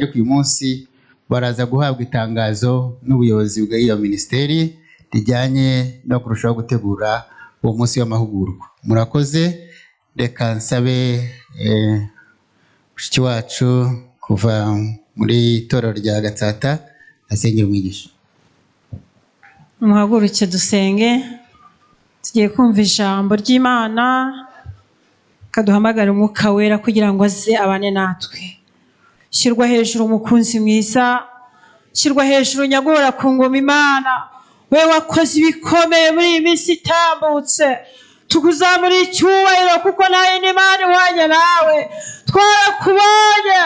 Ariko uyu munsi baraza guhabwa itangazo n'ubuyobozi bw'iyo minisiteri rijyanye no kurushaho gutegura uwo munsi w'amahugurwa. Murakoze. Reka nsabe mushiki wacu kuva muri itorero rya Gatsata asengera umwigisha. Muhaguruke dusenge. Tugiye kumva ijambo ry'Imana, kaduhamagare Umwuka Wera kugira ngo aze abane natwe. Shyirwa hejuru umukunzi mwiza, shyirwa hejuru nyagora ku ngoma Imana, we wakoze ibikomeye muri iyi minsi itambutse. Tukuzamura icyubahiro kuko nta yindi Mana ihwanye nawe. Twarakubonye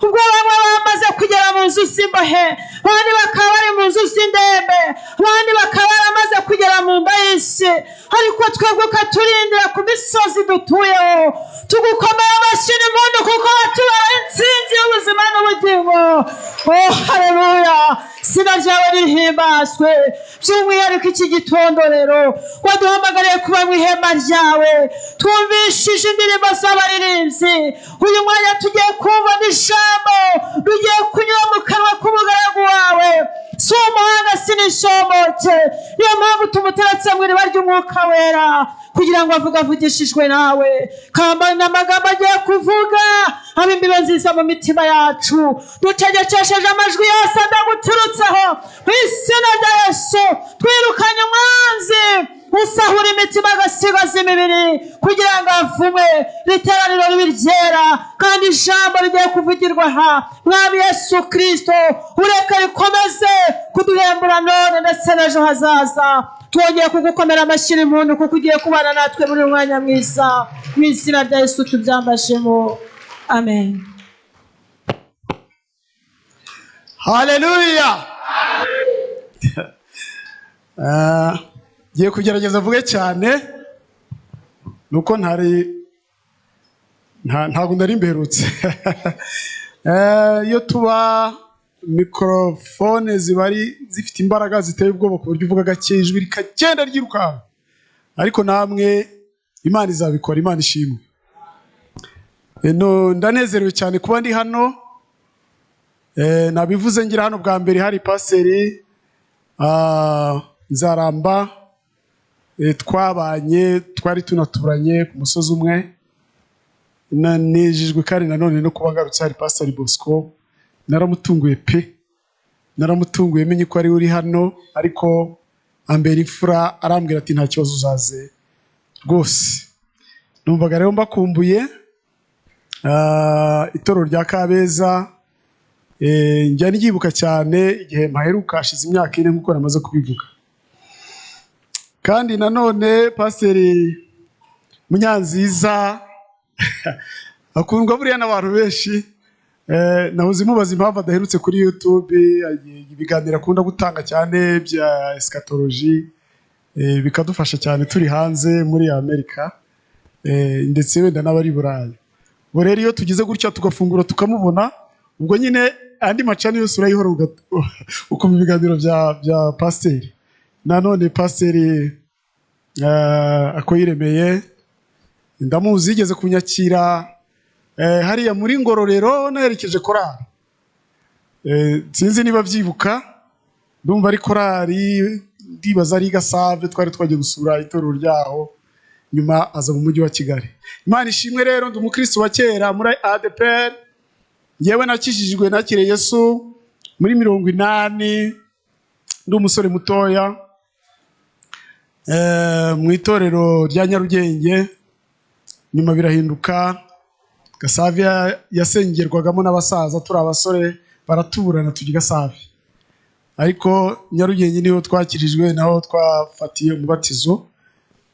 ubwo bamwe bamaze kugera mu nzu z'imbohe, abandi bakaba bari mu nzu z'indembe, abandi bakaba baramaze kugera mu mba y'isi, ariko twebwe ukaturindira ku misozi dutuyeho. Tugukomera amashyi n'impundu kuko watubera intsinzi y'ubuzima n'ubugingo. Oh haleluya, izina ryawe rihimbazwe. By'umwihariko iki gitondo rero waduhamagariye kuba mu ihema ryawe, twumvishije indirimbo z'abaririmbyi. Uyu mwanya tugiye kumva n'ijambo rugiye kunyura mu kanwa k'umugaragu wawe. Si umuhanga sinishomboke, niyo mpamvu tumuteretse mu iriba ry'Umwuka Wera kugira ngo avuge avugishijwe nawe. Kamba n'amagambo agiye kuvuga abe imbibe nziza mu mitima yacu. Ducecekesheje amajwi yose adaguturutseho mu izina rya Yesu. Twirukanye umwanzi usahura imitima agasigaza imibiri kugira ngo avumwe. Iteraniro ribe ryera kandi ijambo rigiye kuvugirwa aha, Mwami Yesu Kristo, ureke rikomeze kuduhembura none ndetse n'ejo hazaza. Twongeye kugukomera amashyi n'impundu kuko ugiye kubana natwe muri uyu mwanya mwiza. Mu izina rya Yesu tubyambajemo, amen. Haleluya. Ngiye kugerageza mvuge cyane, nuko ntabwo nari mberutse. Iyo tuba mikorofone ziba ari zifite imbaraga ziteye ubwoba ku buryo uvuga gake ijwi rikagenda ryirukanka, ariko namwe Imana izabikora. Imana ishimwe. Ndanezerewe cyane kuba ndi hano. Nabivuze ngira hano bwa mbere hari paseri Nzaramba, twabanye, twari tunaturanye ku musozi umwe. Nanejejwe kandi nanone no kuba ngarutse hari paseri Bosco. Naramutunguye pe, naramutunguye menye ko ari uri hano, ariko ambera imfura arambwira ati nta kibazo uzaze rwose. Numvaga rero mbakumbuye. Itorero rya Kabeza, njya ndyibuka cyane igihe mpaheruka, hashize imyaka 4 nk'uko namaze kubivuga. Kandi nanone paseri Munyanziza akundwa buriya n'abantu benshi. Nahoze mubaza impamvu adaherutse kuri YouTube, ibiganiro akunda gutanga cyane bya eschatology, bikadufasha cyane turi hanze muri Amerika, ndetse wenda n'abari Burayi. Ubwo rero iyo tugize gutya tugafungura tukamubona, ubwo nyine andi macani yose urayihora ukumva ibiganiro bya pasiteri. Nanone pasiteri Akoyiremeye ndamuzi, yigeze kunyakira hariya muri Ngororero naherekeje korali. Sinzi niba byibuka, ndumva ari korali, ndibaza ari Gasave, twari twagiye gusura itorero ryaho, nyuma aza mu mujyi wa Kigali. Imana ishimwe rero, ndi umukristo wa kera muri ADPR. Yewe nakijijwe nakiriye Yesu muri 80, ndi umusore mutoya, mu itorero rya Nyarugenge. Nyuma birahinduka, Gasave yasengerwagamo n'abasaza turi abasore, baratuburana tujya Gasave. Ariko Nyarugenge niho twakirijwe, naho twafatiye umubatizo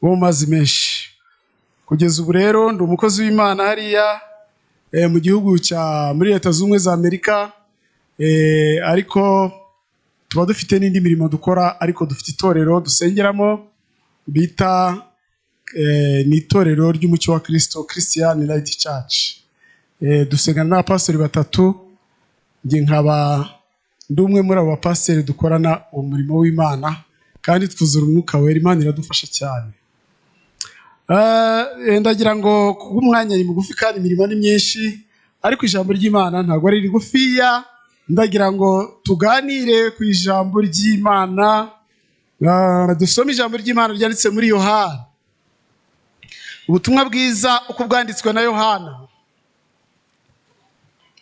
wo mu mazi menshi. Kugeza ubu rero ndi umukozi w'Imana hariya mu gihugu cya muri Leta Zunze Ubumwe za Amerika, ariko tuba dufite n'indi mirimo dukora, ariko dufite itorero dusengeramo bita ni itorero ry'umucyo wa Kristo, Christian Light Church. Dusengana n'abapasiteri 3, njye nkaba ndi umwe muri abo bapasiteri dukorana uwo murimo w'Imana, kandi twuzura Umwuka Wera. Imana iradufasha cyane. Ndagira ngo kubw'umwanya ni mugufi kandi imirimo ni myinshi, Ariko ijambo ry'Imana ntabwo ari rigufiya, ndagira ngo tuganire ku ijambo ry'Imana. Dusome ijambo ry'Imana ryanditse muri Yohana, ubutumwa bwiza uko bwanditswe na Yohana,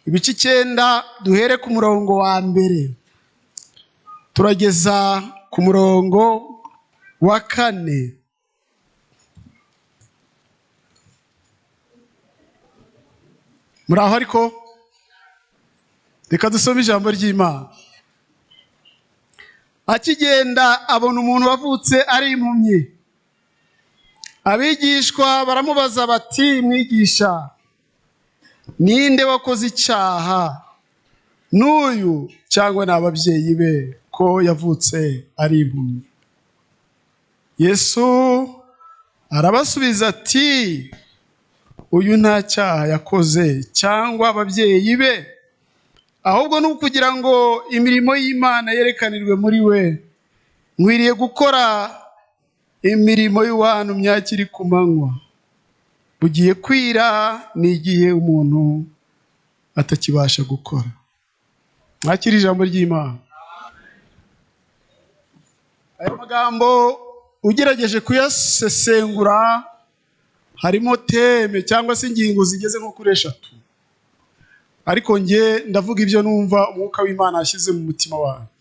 ibice 9, duhere ku murongo wa 1 turageza ku murongo wa 4. Muri aho ariko reka dusome ijambo ry'Imana. Akigenda abona umuntu wavutse ari impumyi. Abigishwa baramubaza bati, mwigisha, ninde wakoze icyaha, n'uyu cyangwa ni ababyeyi be, ko yavutse ari impumyi? Yesu arabasubiza ati, uyu nta cyaha yakoze cyangwa ababyeyi be, ahubwo ni ukugira ngo imirimo y'Imana yerekanirwe muri we. Nkwiriye gukora imirimo y'uwantumye akiri ku manywa, bugiye kwira n'igihe umuntu atakibasha gukora. Mwakira ijambo ry'Imana. Aya magambo ugerageje kuyasesengura harimo teme cyangwa se ingingo zigeze nko kuri 3, ariko nge ndavuga ibyo numva umwuka w'Imana yashyize mu mutima wanjye.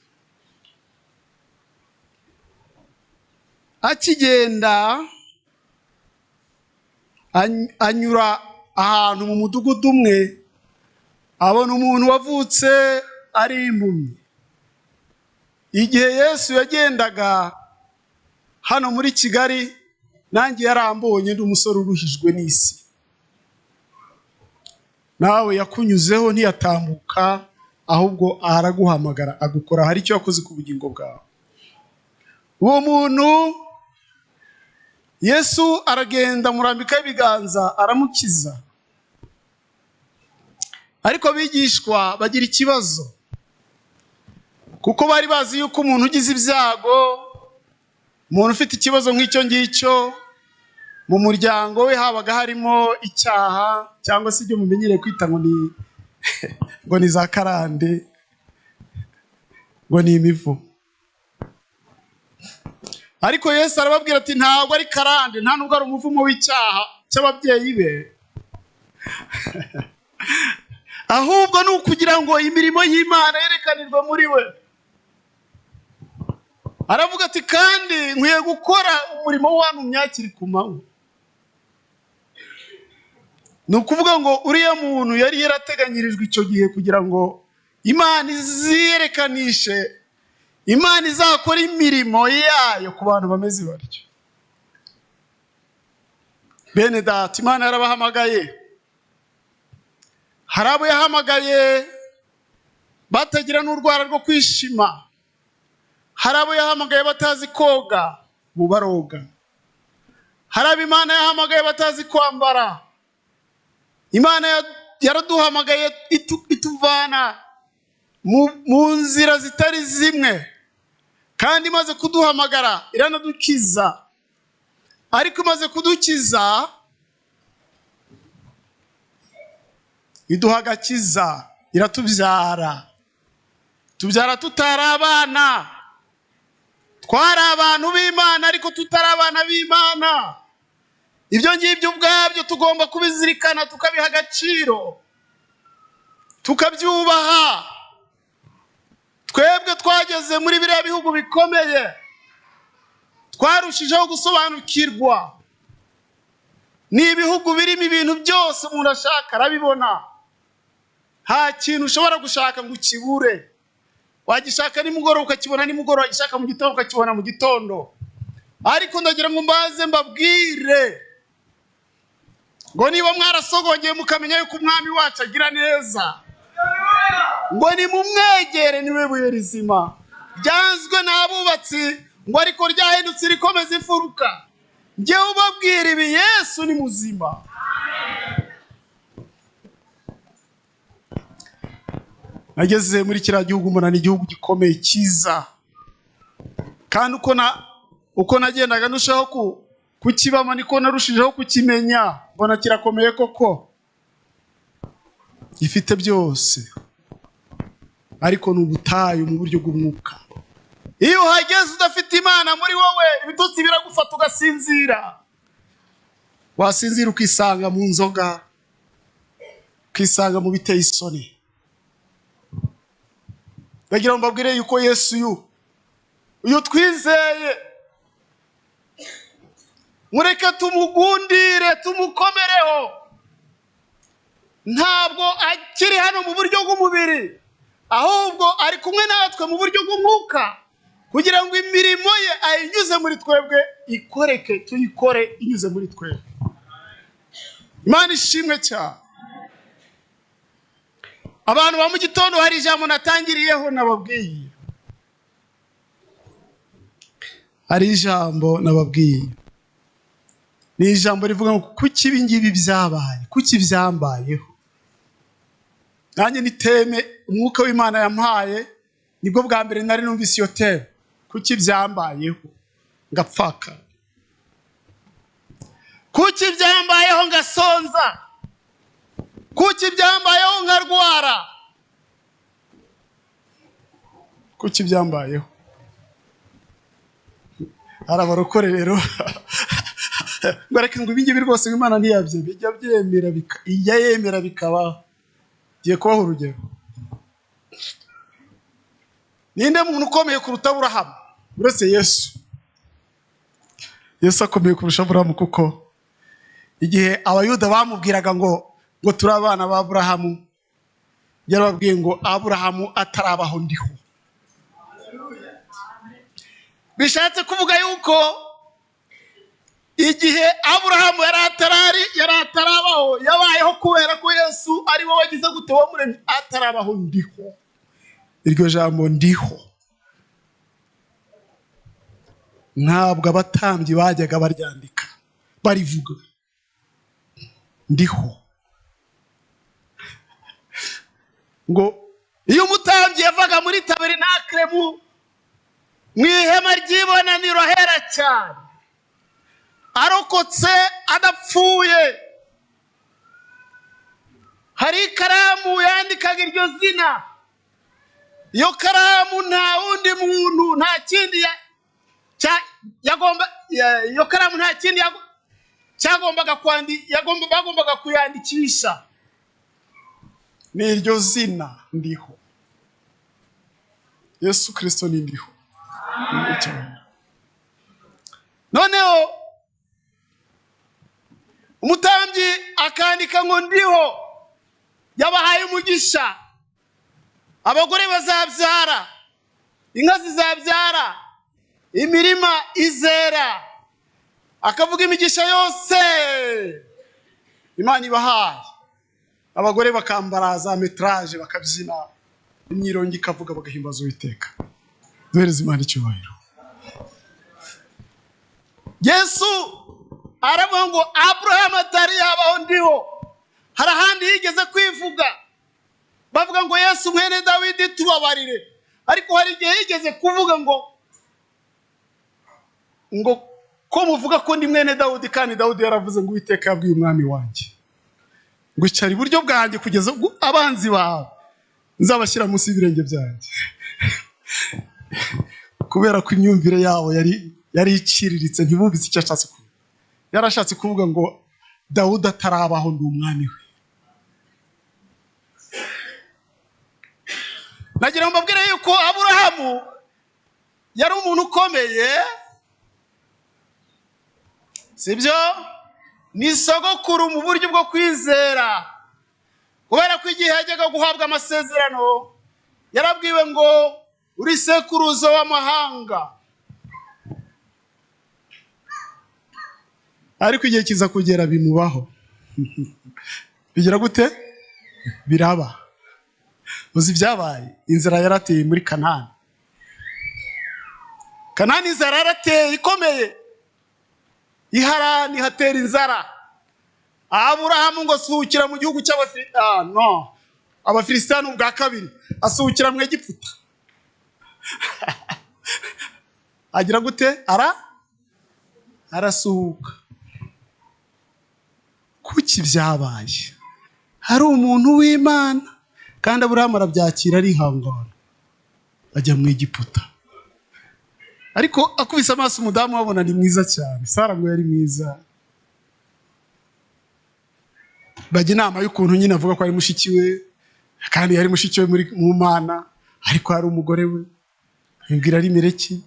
Akigenda anyura ahantu mu mudugudu umwe, abona umuntu wavutse ari impumyi. Igihe Yesu yagendaga hano muri Kigali, nanjye yarambonye ndi umusore uruhijwe n'isi. Nawe yakunyuzeho ntiyatambuka, ahubwo araguhamagara agukora, hari icyo yakoze ku bugingo bwawe. Uwo muntu Yesu aragenda amurambikaho ibiganza aramukiza. Ariko abigishwa bagira ikibazo, kuko bari bazi yuko umuntu ugize ibyago, umuntu ufite ikibazo nk'icyo ngicyo, mu muryango we habaga harimo icyaha, cyangwa se ibyo mumenyereye kwita ngo ni za karande, ngo ni imivu. Ariko Yesu arababwira ati, ntabwo ari karande, nta nubwo ari umuvumo w'icyaha cy'ababyeyi be, ahubwo ni ukugira ngo imirimo y'Imana yerekanirwe muri we. Aravuga ati, kandi nkwiye gukora umurimo w'uwantumye akiri ku manywa. Ni ukuvuga ngo uriya muntu yari yarateganyirijwe icyo gihe kugira ngo Imana iziyerekanishe, Imana izakora imirimo yayo ku bantu bameze batyo. Bene data, Imana yarabahamagaye. Hari abo yahamagaye batagira n'urwara rwo kwishima, hari abo yahamagaye batazi koga, ubu baroga. Hari abo Imana yahamagaye batazi kwambara. Imana yaraduhamagaye ituvana mu nzira zitari zimwe, kandi imaze kuduhamagara iranadukiza. Ariko imaze kudukiza iduha agakiza, iratubyara. Tubyara tutari abana, twari abantu b'Imana ariko tutari abana b'Imana. Ibyo ngibyo ubwabyo tugomba kubizirikana, tukabiha agaciro, tukabyubaha. Twebwe twageze muri biriya bihugu bikomeye, twarushijeho gusobanukirwa. Ni ibihugu birimo ibintu byose umuntu ashaka arabibona. Nta kintu ushobora gushaka ngo ukibure. Wagishaka nimugoroba ukakibona nimugoroba, wagishaka mu gitondo ukakibona mu gitondo. Ariko ndagira ngo mbaze mbabwire ngo niba mwarasogongeye mukamenya yuko umwami wacu agira neza, ngo nimumwegere, niwe buye rizima ryanzwe n'abubatsi, ngo ariko ryahindutse rikomeza imfuruka. Njyewe ubabwira ibi, Yesu ni muzima. Nageze muri kiriya gihugu mbona ni igihugu gikomeye cyiza, kandi uko nagendaga ndushaho kukibamo niko narushijeho kukimenya, mbona kirakomeye koko. Gifite byose, ariko ni ubutayu mu buryo bw'umwuka. Iyo uhageze udafite Imana muri wowe, ibitotsi biragufata ugasinzira. Wasinzira ukisanga mu nzoga, ukisanga mu biteye isoni. Ndagira ngo mbabwire yuko Yesu uyu twizeye, mureke tumugundire, tumukomereho. Ntabwo akiri hano mu buryo bw'umubiri, ahubwo ari kumwe natwe mu buryo bw'umwuka, kugira ngo imirimo ye ayinyuze muri twebwe ikoreke, tuyikore inyuze muri twebwe. Imana ishimwe cyane. Abantu ba mu gitondo hari ijambo natangiriyeho nababwiye, hari ijambo nababwiye, ni ijambo rivuga ngo kuki ibi ngibi byabaye, kuki byambayeho. Nanjye ni teme umwuka w'Imana yampaye, nibwo bwa mbere nari numvise iyo teme, kuki byambayeho ngapfaka, kuki byambayeho ngasonza, kuki byambayeho nkarwara, kuki byambayeho. Hari abarokore rero ngo reka ngo ibingibi rwose Imana ntiyabye, bijya byemera, ijya yemera bikabaho. Ngiye kubaha urugero. Ninde muntu ukomeye kuruta Aburahamu uretse Yesu? Yesu akomeye kurusha Aburahamu, kuko igihe Abayuda bamubwiraga ngo turi abana ba Aburahamu, yarababwiye ngo Aburahamu atarabaho ndiho. Bishatse kuvuga yuko igihe Aburahamu yari atarabaho, yabayeho kubera ko Yesu ari we wagize gute, wamuremye. Atarabaho ndiho. Iryo jambo ndiho ntabwo abatambyi bajyaga baryandika, barivuga ndiho. Ngo iyo umutambyi yavaga muri tabernakle mu ihema ry'ibonaniro ahera cyane, arokotse adapfuye, hari ikaramu yandikaga iryo zina. Iyo karamu nta wundi muntu, nta kindi iyo karamu nta kindi cyagombaga bagombaga kuyandikisha, ni iryo zina ndiho. Yesu Kristo ni ndiho. Noneho umutambyi akandika ngo ndiho, yabahaye umugisha, abagore bazabyara, inka zizabyara, imirima izera, akavuga imigisha yose Imana ibahaye. Abagore bakambara za metraje, bakabyina, imyirongi ikavuga, bagahimbaza Uwiteka. Duhereze Imana icyubahiro. Yesu aravuga ngo Aburahamu atari yabaho ndiho. Hari ahandi yigeze kwivuga, bavuga ngo Yesu mwene Dawidi tubabarire, ariko hari igihe yigeze kuvuga ngo ko muvuga ko ndi mwene Dawudi, kandi Dawudi yaravuze ngo Uwiteka yabwiye umwami wanjye ngo icara iburyo bwanjye kugeza ubwo abanzi bawe nzabashyira munsi y'ibirenge byanjye. Kubera ko imyumvire yabo yari iciriritse, ntibumvise icyo ashatse kuvuga. Yarashatse kuvuga ngo Dawudi atarabaho ndi umwami we. Nagira ngo mbabwire yuko Aburahamu yari umuntu ukomeye, sibyo? Ni sogokuru mu buryo bwo kwizera, kubera ko igihe yajyaga guhabwa amasezerano yarabwiwe ngo uri sekuruza w'amahanga, ariko igihe kiza kugera bimubaho. Bigira gute? Biraba. Uzi byabaye? Inzara yarateye muri Kanani. Kanani inzara yarateye ikomeye, Iharani hatera inzara. Aburahamu ngo asuhukira mu gihugu cy'Abafilisitiyani ubwa kabiri, asuhukira mu Egiputa. Agira gute? Arasuhuka. Kuki byabaye? Hari umuntu w'Imana. Kandi Aburahamu arabyakira arihangana, ajya mu Egiputa. Ariko akubise amaso umudamu abona ni mwiza cyane. Sara ngo yari mwiza. Bajya inama y'ukuntu nyine avuga ko ari mushiki we, kandi yari mushiki we muri mu Mana, ariko hari umugore we. Abibwira Elimeleki.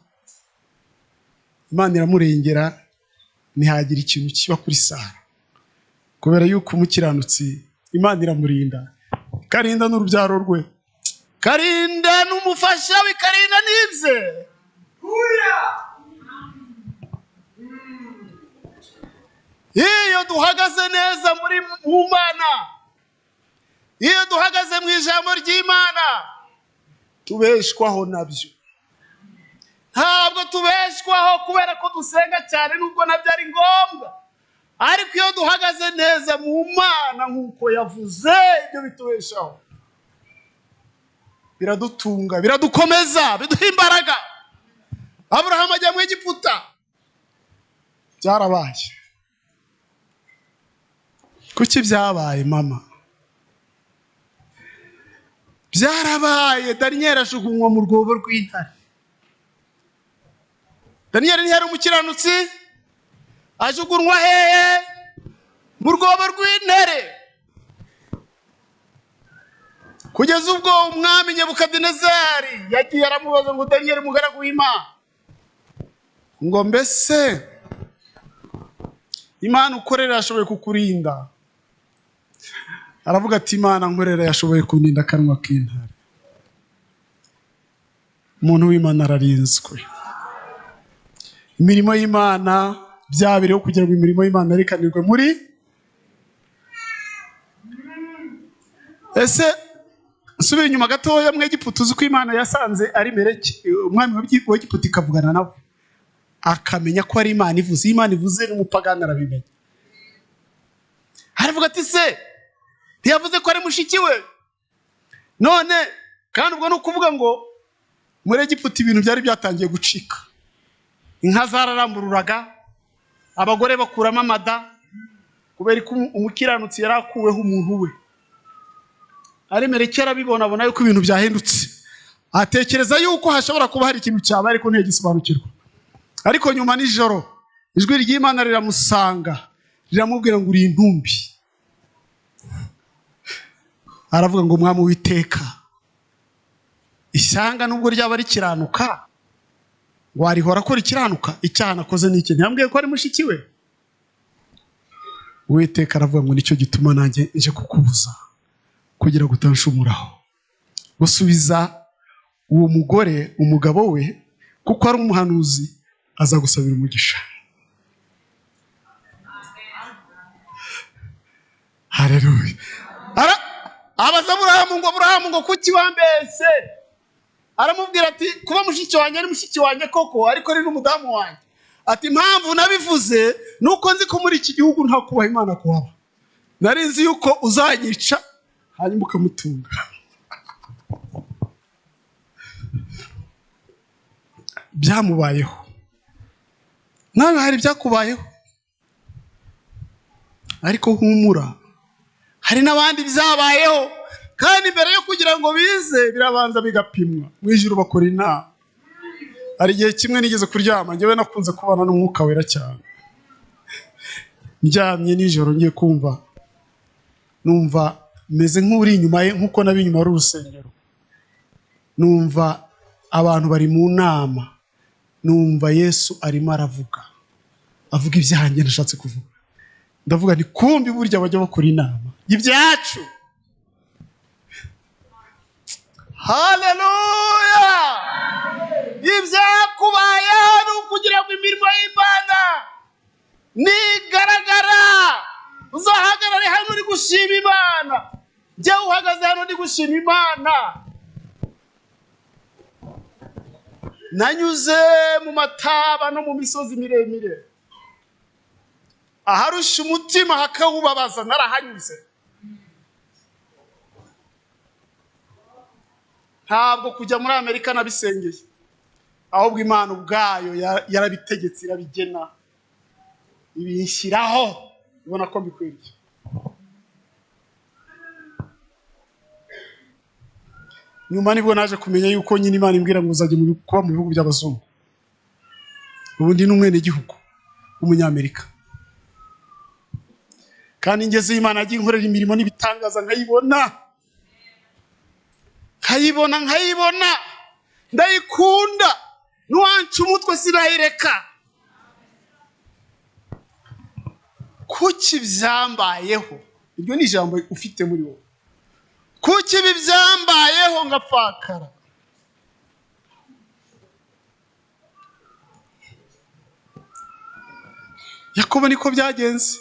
Imana iramurengera, ntihagira ikintu kiba kuri Sara. Kubera yuko umukiranutsi Imana iramurinda, ikarinda n'urubyaro rwe, ikarinda n'umufasha we, ikarinda n'ibye. Iyo duhagaze neza muri mu Mana, iyo duhagaze mu ijambo ry'Imana, tubeshwaho nabyo. Ntabwo tubeshwaho kubera ko dusenga cyane, nubwo nabyo ari ngombwa, ariko iyo duhagaze neza mu Mana nk'uko yavuze, ibyo bitubeshaho, biradutunga, biradukomeza, biduha imbaraga. Aburahamu ajya mu Egiputa, byarabaye. Kuki byabaye mama? Byarabaye. Daniyeli ajugunywa mu rwobo rw'intare. Daniyeli ntiyari umukiranutsi, ajugunywa hehe? Mu rwobo rw'intare. Kugeza ubwo umwami Nebukadinezari yagiye aramubaza ngo Daniyeli mugaragu w'Imana, ngo mbese Imana ukorera yashoboye kukurinda? Aravuga ati Imana nkorera yashoboye kundinda akanwa k'intare. Umuntu w'Imana ararinzwe. Imirimo y'Imana byabiriho kugira ngo imirimo y'Imana yerekanirwe muri. Ese nsubira inyuma gatoya, mu Egiputa uzi ko Imana yasanze ari Meleki, umwami w'Egiputa, ikavugana nawe akamenya ko ari Imana ivuze. Iyo Imana ivuze n'umupagani arabimenya. Aravuga ati se ntiyavuze ko ari mushiki we? None kandi ubwo ni ukuvuga ngo muri Egiputa ibintu byari byatangiye gucika. Inka zararambururaga, abagore bakuramo amada, kubera ko umukiranutsi yari akuweho umuntu we. Elimeleki arabibona, abona yuko ibintu byahindutse, atekereza yuko hashobora kuba hari ikintu cyabaye, ariko ntiyagisobanukirwa. Ariko nyuma nijoro ijwi ry'Imana riramusanga, riramubwira ngo uri intumbi. Aravuga ngo Mwami Uwiteka, ishyanga nubwo ryaba rikiranuka, warihora ko rikiranuka? Icyaha nakoze ni iki? Ntiyambwiye ko ari mushiki we? Uwiteka aravuga ngo nicyo gituma nanjye nje kukubuza kugira ngo utanshumuraho. Gusubiza uwo mugore umugabo we, kuko ari umuhanuzi, azagusabira umugisha. Haleluya. Abaza Aburahamu ngo Aburahamu ngo kuki wambese? Aramubwira ati kuba mushiki wanjye ari mushiki wanjye koko, ariko ari n'umudamu wanjye. Ati impamvu nabivuze nuko nzi ko muri iki gihugu nta kubaha Imana kuhaba. Nari nzi yuko uzanyica hanyuma ukamutunga. Byamubayeho. Nawe hari byakubayeho, ariko humura, hari n'abandi byabayeho. Kandi mbere yo kugira ngo bize birabanza bigapimwa. Mu ijuru bakora inama. Hari igihe kimwe nigeze kuryama, njyewe nakunze kubana n'umwuka wera cyane. Ndyamye nijoro ngiye kumva, numva meze nk'uri inyuma ye, nk'uko nabi inyuma y'urusengero. Numva abantu bari mu nama, numva Yesu arimo aravuga, avuga ibyanjye nashatse kuvuga. Ndavuga nti kumbi burya bajya bakora inama y'ibyacu. Haleluya! Ibyakubayeho ni ukugira ngo imirimo y'Imana nigaragara, uzahagarare hano uri gushima Imana. Njyewe uhagaze hano ndi gushima Imana. Nanyuze mu mataba no mu misozi miremire, aharusha umutima hakawubabaza, narahanyuze. Ntabwo kujya muri Amerika nabisengeye, ahubwo Imana ubwayo yarabitegetse, irabigena, ibinshyiraho, ibona ko mbikwiriye. Nyuma nibwo naje kumenya yuko nyine Imana imbwira ngo uzajya kuba mu bihugu by'abazungu. Ubundi ni umwenegihugu w'umunyamerika. Kandi ngeze Imana yagiye inkorera imirimo n'ibitangaza nkayibona. Nkayibona nkayibona. Ndayikunda. Nuwanca umutwe sinayireka. Kuki byambayeho? Iryo ni ijambo ufite muri wowe. Kuki ibi byambayeho ngapfakara? Yakobo niko byagenze.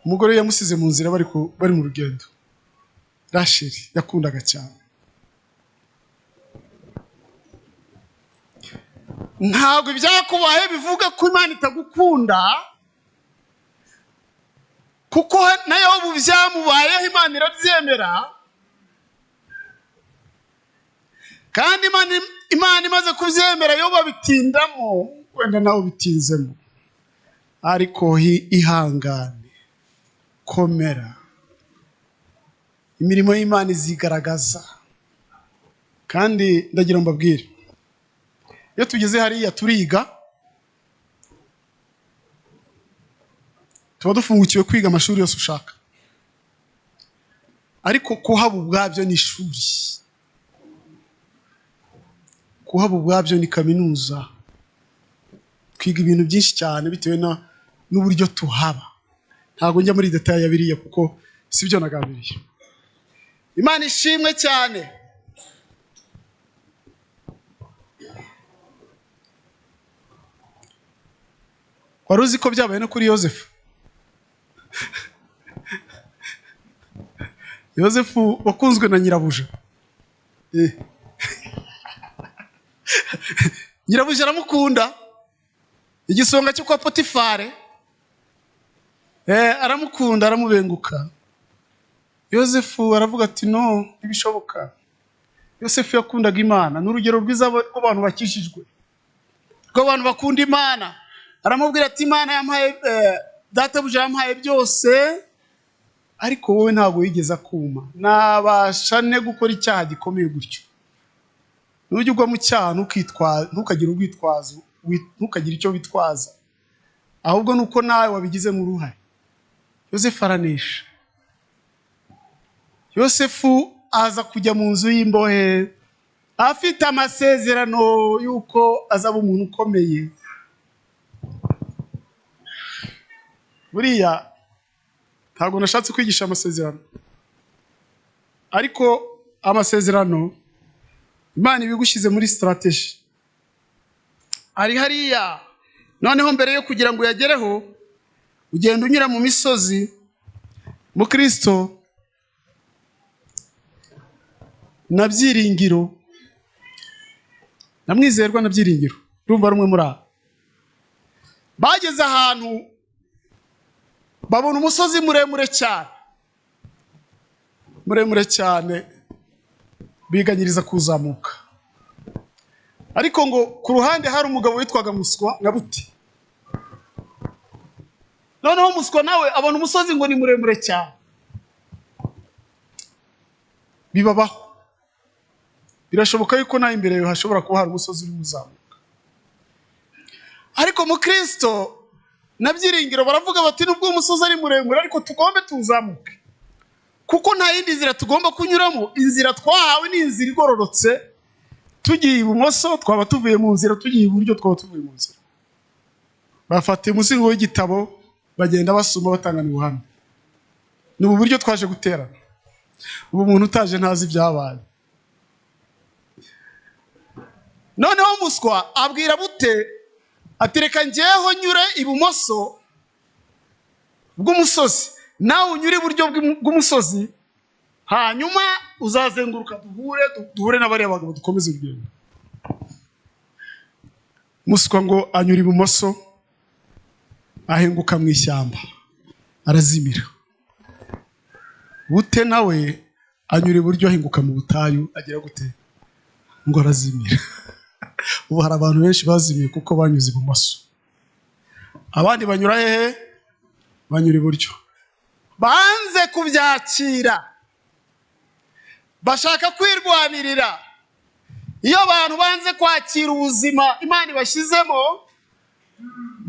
Umugore yamusize mu nzira bari mu rugendo. Rasheli yakundaga cyane. Ntabwo ibyakubaye bivuga ko Imana itagukunda, kuko na Yobu byamubayeho Imana irabyemera. Kandi Imana imaze kubyemera Yobu abitindamo, wenda nawe ubitinzemo. Ariko ihangane, komera, imirimo y'Imana izigaragaza. Kandi ndagira mbabwire, iyo tugeze hariya turiga, tuba dufungukiwe kwiga amashuri yose ushaka, ariko kuhaba ubwabyo ni ishuri, kuhaba ubwabyo ni kaminuza. Twiga ibintu byinshi cyane bitewe n'uburyo tuhaba. Ntabwo njya muri detail ya biriya kuko sibyo nagambiriye. Imana ishimwe cyane. Wari uzi ko byabaye no kuri Yosefu? Yosefu wakunzwe na nyirabuja. Nyirabuja aramukunda, igisonga cyo kwa Potifare. Aramukunda, aramubenguka. Yosefu aravuga ati no, ntibishoboka. Yosefu yakundaga Imana, n'urugero rwiza rw'abantu bakishijwe, rw'abantu bakunda Imana. Aramubwira ati Imana yampaye, databuja yampaye byose, ariko wowe ntabwo wigeze akuma. Nabasha ne gukora icyaha gikomeye gutyo? Nujya ugwa mu cyaha ntukagire urwitwazo, ntukagire icyo witwaza, ahubwo nuko nawe wabigizemo uruhare. Yosefu aranesha. Yosefu aza kujya mu nzu y'imbohe afite amasezerano yuko azaba umuntu ukomeye. Buriya ntabwo nashatse kwigisha amasezerano, ariko amasezerano Imana ibigushyize muri strategy. Ari hariya, noneho mbere yo kugira ngo uyagereho ugenda unyura mu misozi. Mu Kristo na Byiringiro, na Mwizerwa na Byiringiro, urumva rumwe muri abo bageze ahantu babona umusozi muremure cyane, muremure cyane, biganyiriza kuzamuka. Ariko ngo ku ruhande hari umugabo witwaga Muswa na Buti. Noneho Muswa nawe abona umusozi ngo ni muremure cyane. Bibabaho. Birashoboka yuko nawe imbere yawe hashobora kuba hari umusozi uri muzamuka. Ariko mu Kristo na Byiringiro baravuga bati nubwo umusozi ari muremure ariko tugombe tuzamuke, kuko nta yindi nzira tugomba kunyuramo. Inzira twahawe ni inzira igororotse. Tugiye ibumoso twaba tuvuye mu nzira, tugiye iburyo twaba tuvuye mu nzira. Bafata umuzingo w'igitabo bagenda basoma batangana ubuhamya. Ni ubu buryo twaje guterana. Ubu umuntu utaje ntazi ibyabaye. Noneho Muswa abwira Bute ati reka njyeho nyure ibumoso bw'umusozi, nawe unyure iburyo bw'umusozi, hanyuma uzazenguruka duhure n'abariya bagabo dukomeze urugendo. Muswa ngo anyura ibumoso, ahenguka mu ishyamba, arazimira. Bute nawe anyura iburyo, ahenguka mu butayu, agira gute? Ngo arazimira. Ubu hari abantu benshi bazimiye kuko banyuze ibumoso, abandi banyura hehe? Banyura iburyo. Banze kubyakira. Bashaka kwirwanirira. Iyo abantu banze kwakira ubuzima Imana ibashyizemo,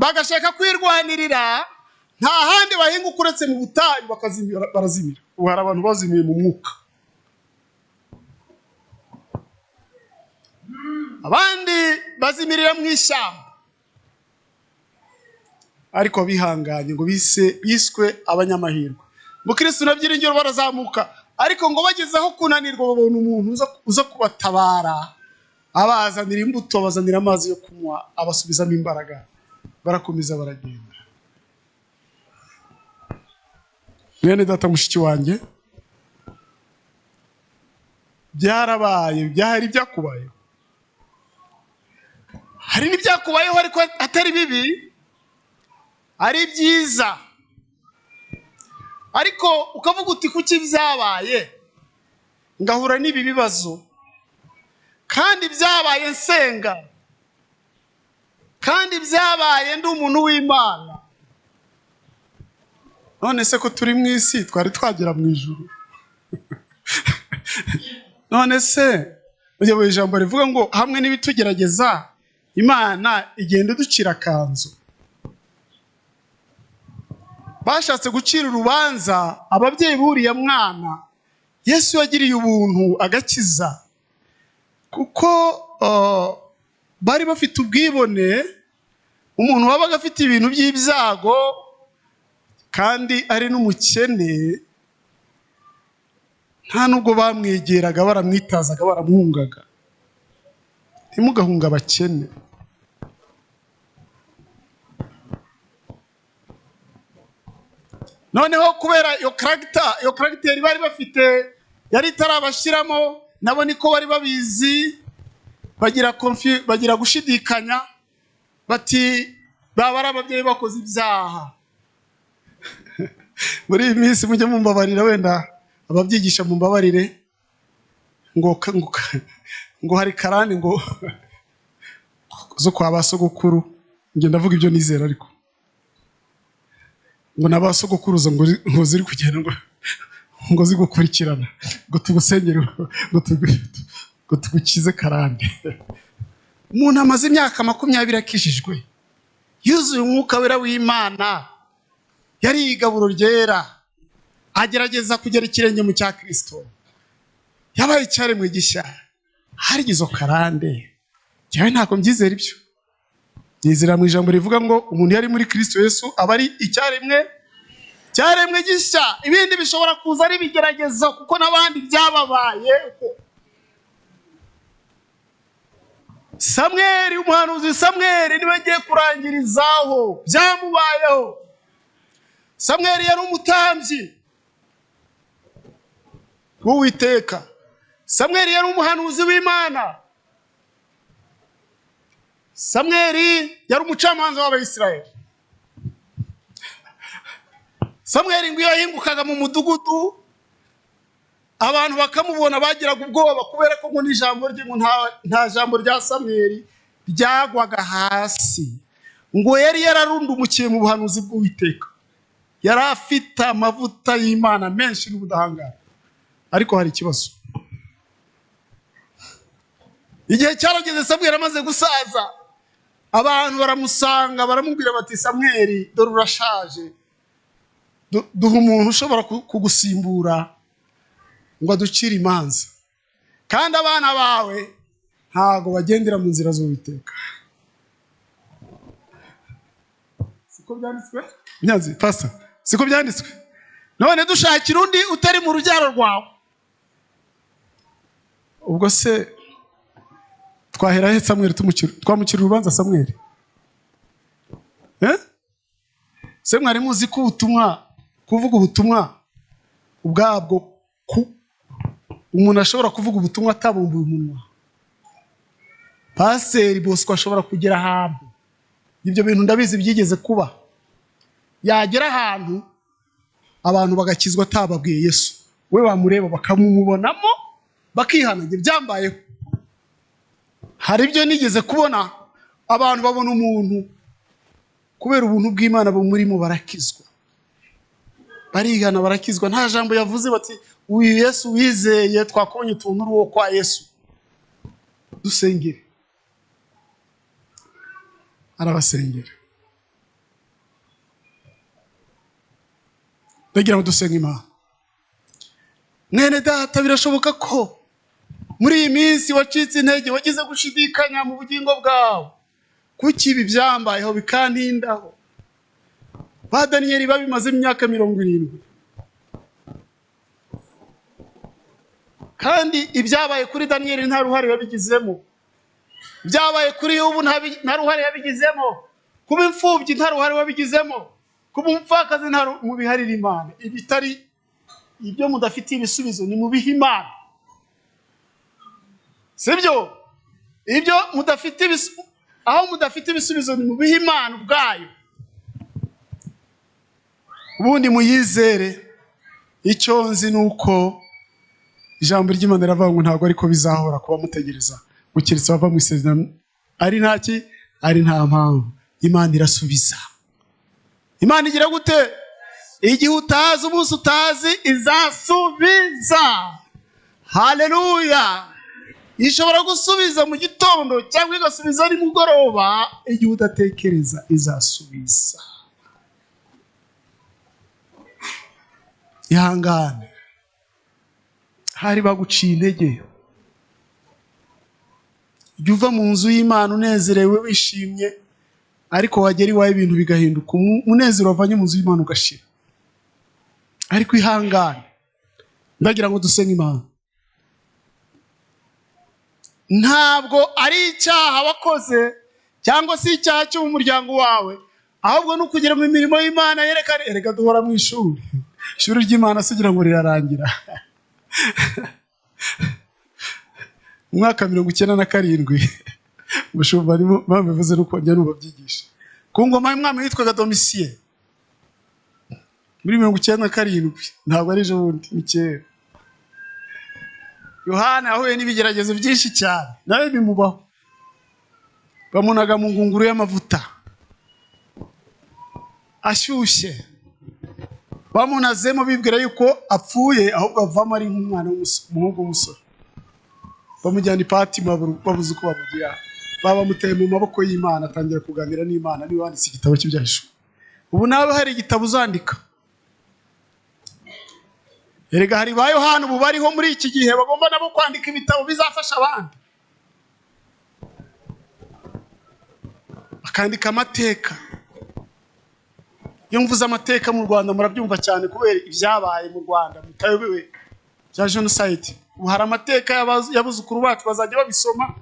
bagashaka kwirwanirira, nta handi bahinguka uretse mu butayu, bakazimira, barazimira. Ubu hari abantu bazimiye mu mwuka, abandi bazimirira mu ishyamba, ariko bihanganye ngo biswe abanyamahirwe. Mukristo na byiringiro barazamuka, ariko ngo bageze aho kunanirwa babona umuntu uza kubatabara, abazanira imbuto, abazanira amazi yo kunywa, abasubizamo imbaraga, barakomeza baragenda. Mwene data, mushiki wanjye, byarabaye, byahari byakubayeho, hari n'ibyakubayeho ariko atari bibi, ari byiza, ariko ukavuga uti kuki byabaye ngahura n'ibi bibazo, kandi byabaye nsenga, kandi byabaye ndi umuntu w'Imana. None se ko turi mu isi twari twagera mu ijuru? None se ujya mu ijambo rivuga ngo hamwe n'ibitugerageza Imana igenda iducira akanzu. Bashatse gucira urubanza ababyeyi buriya mwana, Yesu yagiriye ubuntu agakiza, kuko bari bafite ubwibone. Umuntu wabaga afite ibintu by'ibyago kandi ari n'umukene, nta nubwo bamwegeraga, baramwitazaga, baramwungaga. Ntimugahunga abakene. Noneho kubera iyo karagiteri bari bafite yari itarabashyiramo, nabo niko bari babizi, bagira gushidikanya, bati baba ari ababyeyi bakoze ibyaha. Muri iyi minsi mujye mumbabarira, wenda ababyigisha mumbabarire, ngo ngo hari karani ngo zo kwa basogokuru, njye ndavuga ibyo nizera, ariko ngo nabasogokuruza ngo ziri kugenda ngo zigukurikirana, ngo tugusengere, ngo tugukize karande. Umuntu amaze imyaka 20 akijijwe, yuzuye umwuka wera w'Imana, yari igaburo ryera, agerageza kugera ikirenge mu cya Kristo, yabaye icyaremwe gishya. Hari izo karande, njyewe ntabwo mbyizera ibyo. Nizera mu ijambo rivuga ngo umuntu yari muri Kristo Yesu aba ari icyaremwe gishya. Ibindi bishobora kuza ari ibigeragezo, kuko n'abandi byababaye. Samweli, umuhanuzi Samweli niwe ngiye kurangirizaho, byamubayeho. Samweli yari umutambyi w'Uwiteka. Samweli yari umuhanuzi w'Imana. Samweli yari umucamanza w'Abayisiraheli. Samweli ngo iyo yahingukaga mu mudugudu abantu bakamubona bagiraga ubwoba, kubera ko ngo n'ijambo rye, ngo nta jambo rya Samweli ryagwaga hasi. Ngo yari yararundumukiye mu buhanuzi bw'Uwiteka, yari afite amavuta y'Imana menshi n'ubudahangarwa. Ariko hari ikibazo. Igihe cyarageze Samweli amaze gusaza, abantu baramusanga baramubwira bati Samweli, dore urashaje, duha umuntu ushobora kugusimbura ngo aducire imanza, kandi abana bawe ntago bagendera mu nzira z'Uwiteka. Siko byanditswe? Nyanzi pastor, siko byanditswe? None dushakira undi utari mu rubyaro rwawe. Ubwo se twahera he Samweli twamukira urubanza Samweli? Se mwari muzi ko ubutumwa, kuvuga ubutumwa ubwabwo, umuntu ashobora kuvuga ubutumwa atabumbuye umunwa? Paseri Bosco ashobora kugera ahantu, ibyo bintu ndabizi byigeze kuba, yagera ahantu abantu bagakizwa atababwiye Yesu, we bamureba bakamumubonamo bakihana. Byambayeho. Hari ibyo nigeze kubona, abantu babona umuntu kubera ubuntu bw'Imana bumurimo barakizwa, barigana barakizwa, nta jambo yavuze, bati Uyu Yesu wizeye twakubonye utuntu uri uwo kwa Yesu, dusengere. Arabasengera. Ndagira ngo dusenge Imana. Mwene data, birashoboka ko muri iyi minsi wacitse intege, wagize gushidikanya mu bugingo bwawe. Kuki ibi byambayeho bikantindaho? Ba Daniyeli babimaze imyaka 70, kandi ibyabaye kuri Daniyeli nta ruhare yabigizemo, ibyabaye kuri Yobu nta ruhare yabigizemo, kuba imfubyi nta ruhare wabigizemo, kuba umupfakazi nta mubiharira Imana. Ibitari ibyo mudafitiye ibisubizo ni mubihe Imana, sibyo? Ibyo mudafite aho mudafite ibisubizo ni mubihe Imana ubwayo, ubundi muyizere. Icyo nzi ni uko ijambo ry'Imana riravuga ngo ntabwo ariko bizahora kuba mutegereza gukiritsa bava mu isezerano ari ntaki, ari nta mpamvu. Imana irasubiza. Imana igira gute? Igihe utazi, umunsi utazi, izasubiza. Haleluya! Ishobora gusubiza mu gitondo cyangwa igasubiza nimugoroba. Igihe udatekereza izasubiza. Ihangane. Hari baguciye intege, jya uva mu nzu y'Imana unezerewe wishimye, ariko wagera iwawe ibintu bigahinduka, umunezero wavanye mu nzu y'Imana ugashira. Ariko ihangane. Ndagira ngo dusenge Imana. Ntabwo ari icyaha wakoze cyangwa se icyaha cyo mu muryango wawe, ahubwo ni ukugera mu mirimo y'Imana yerekana. Erega duhora mu ishuri, ishuri ry'Imana se ugira ngo rirarangira? Mu mwaka 97 umushumba babivuze nuko njya nubabyigisha, ku ngoma y'umwami witwaga Domitien muri 97, ntabwo ari ejo bundi, ni kera. Yohana yahuye n'ibigeragezo byinshi cyane, nawe bimubaho. Bamunaga mu ngunguru y'amavuta ashyushye, bamunazemo bibwira yuko apfuye, ahubwo avamo ari nk'umwana w'umuhungu w'umusore. Bamujyana i Fatima, babuze uko bamugira, babamuteye mu maboko y'Imana, atangira kuganira n'Imana. Niwe wanditse igitabo cy'ibyahishuwe. Ubu nawe hari igitabo uzandika. Erega hari ba Yohana ubu bariho muri iki gihe bagomba nabo kwandika ibitabo bizafasha abandi, bakandika amateka. Iyo mvuze amateka mu Rwanda murabyumva cyane kubera ibyabaye mu Rwanda mutayobewe bya genocide. Ubu hari amateka y'abuzukuru bacu bazajya babisoma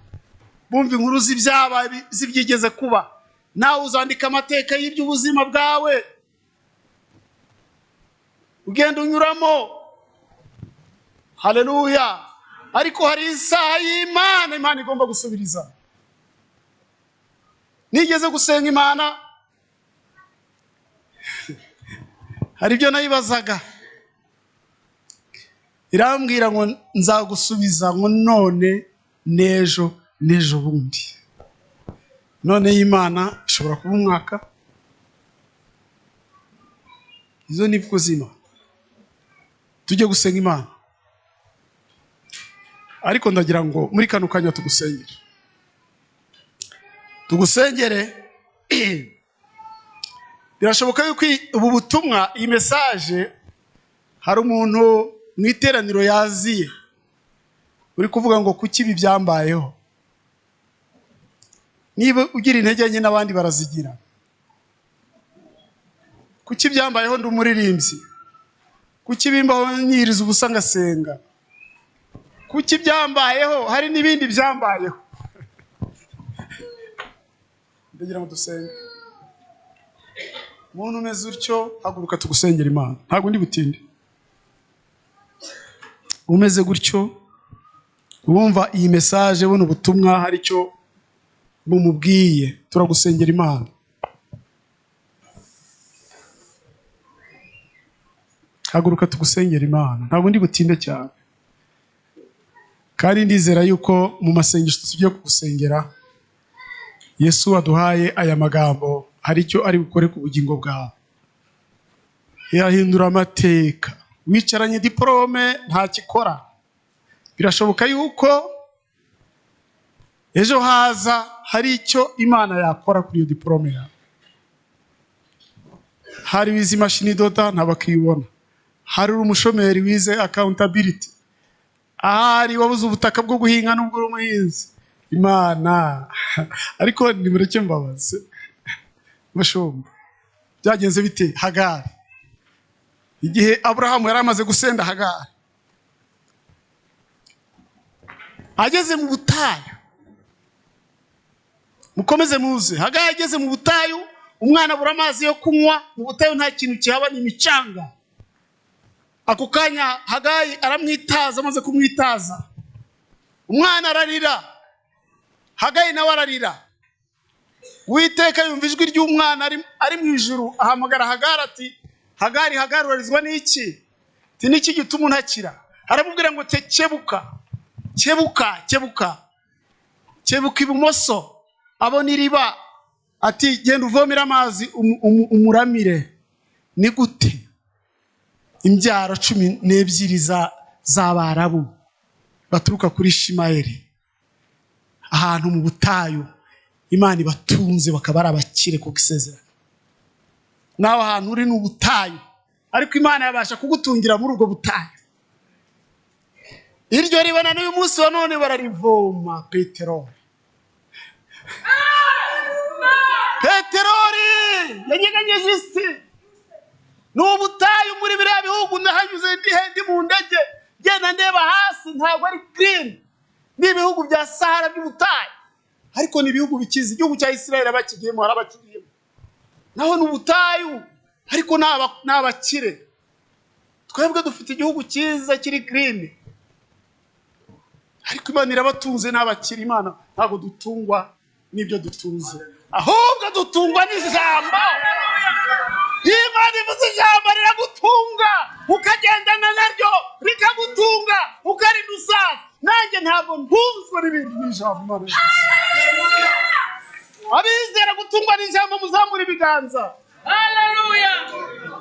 bumva inkuru z'ibyabaye z'ibyigeze kuba. Nawe uzandika amateka y'iby'ubuzima bwawe ugenda unyuramo. Haleluya! Ariko hari isaha y'Imana, Imana igomba gusubiriza. Nigeze gusenga Imana, hari ibyo nayibazaga, irambwira ngo nzagusubiza ngo none n'ejo n'ejo bundi. None y'Imana ishobora kuba umwaka. Izo ni imvugo z'Imana. Tujye gusenga Imana, ariko ndagira ngo muri kano kanya tugusengere, tugusengere. Birashoboka yuko ubu butumwa, iyi message, hari umuntu mu iteraniro yaziye uri kuvuga ngo kuki ibi byambayeho. Niba ugira intege nke n'abandi barazigira. Kuki byambayeho ndi umuririmbyi? Kuki bimbaho nyiriza ubusa ngasenga? Kuki byambayeho hari n'ibindi byambayeho? Ndagira ngo dusenge. Umuntu umeze utyo, haguruka tugusengera Imana. Ntabwo ndi butinde. Umeze gutyo, wumva iyi message, buno butumwa hari icyo bumubwiye, turagusengera Imana. Haguruka tugusengera Imana. Ntabwo ndi butinde cyane, kandi ndizera yuko mu masengesho tugiye kugusengera, Yesu waduhaye aya magambo hari icyo ari bukore ku bugingo bwawe. Yahindura amateka. Wicaranye diporome ntakikora. Birashoboka yuko ejo haza hari icyo Imana yakora kuri iyo diporome yawe. Hari wize imashini idoda ntabakibona, hari umushomeri wize accountability, ahari wabuze ubutaka bwo guhinga nubwo uri umuhinzi. Imana ariko nimureke mbabaze mushumba, byagenze bite Hagari? Igihe Aburahamu yari amaze gusenda Hagari ageze mu butayu, mukomeze muze. Hagari ageze mu butayu, umwana abura amazi yo kunywa. Mu butayu nta kintu kihaba, ni imicanga. Ako kanya Hagari aramwitaza, amaze kumwitaza umwana ararira, Hagari nawe ararira. Uwiteka yumva ijwi ry'umwana ari mu ijuru, ahamagara Hagari ati Hagari, Hagari, urarizwa n'iki? Ati niki gituma untakira? Aramubwira ngo kebuka, kebuka, kebuka, kebuka ibumoso. Abona iriba, ati genda uvomere amazi umuramire. Ni gute imbyaro 12 z'Abarabu baturuka kuri Ishimayeli, ahantu mu butayu Imana ibatunze bakaba ari abakire kuko isezerano. Nawe ahantu uri ni ubutayu, ariko Imana yabasha kugutungira muri ubwo butayu. Iryo ribana n'uyu munsi wa none bararivoma peteroli. Peteroli yanyeganyeje isi. Ni ubutayu muri biriya bihugu. Nahanyuze ndi mu ndege ngenda ndeba hasi, ntabwo ari green. Ni ibihugu bya Sahara by'ubutayu, ariko ni ibihugu bikize. Igihugu cya Israel abakigiyemo, hari abakigiyemo naho ni ubutayu, ariko ni abakire. Twebwe dufite igihugu cyiza kiri green, ariko Imana irabatunze n'abakire. Imana ntabwo dutungwa n'ibyo dutunze, ahubwo dutungwa n'ijambo. Imana ivuze ijambo riragutunga, ukagendana naryo rikagutunga, ukarinda usaza. Nanjye ntabwo ntunzwe n'ibintu n'ijambo. Abizera gutungwa n'ijambo muzamura ibiganza. Haleluya.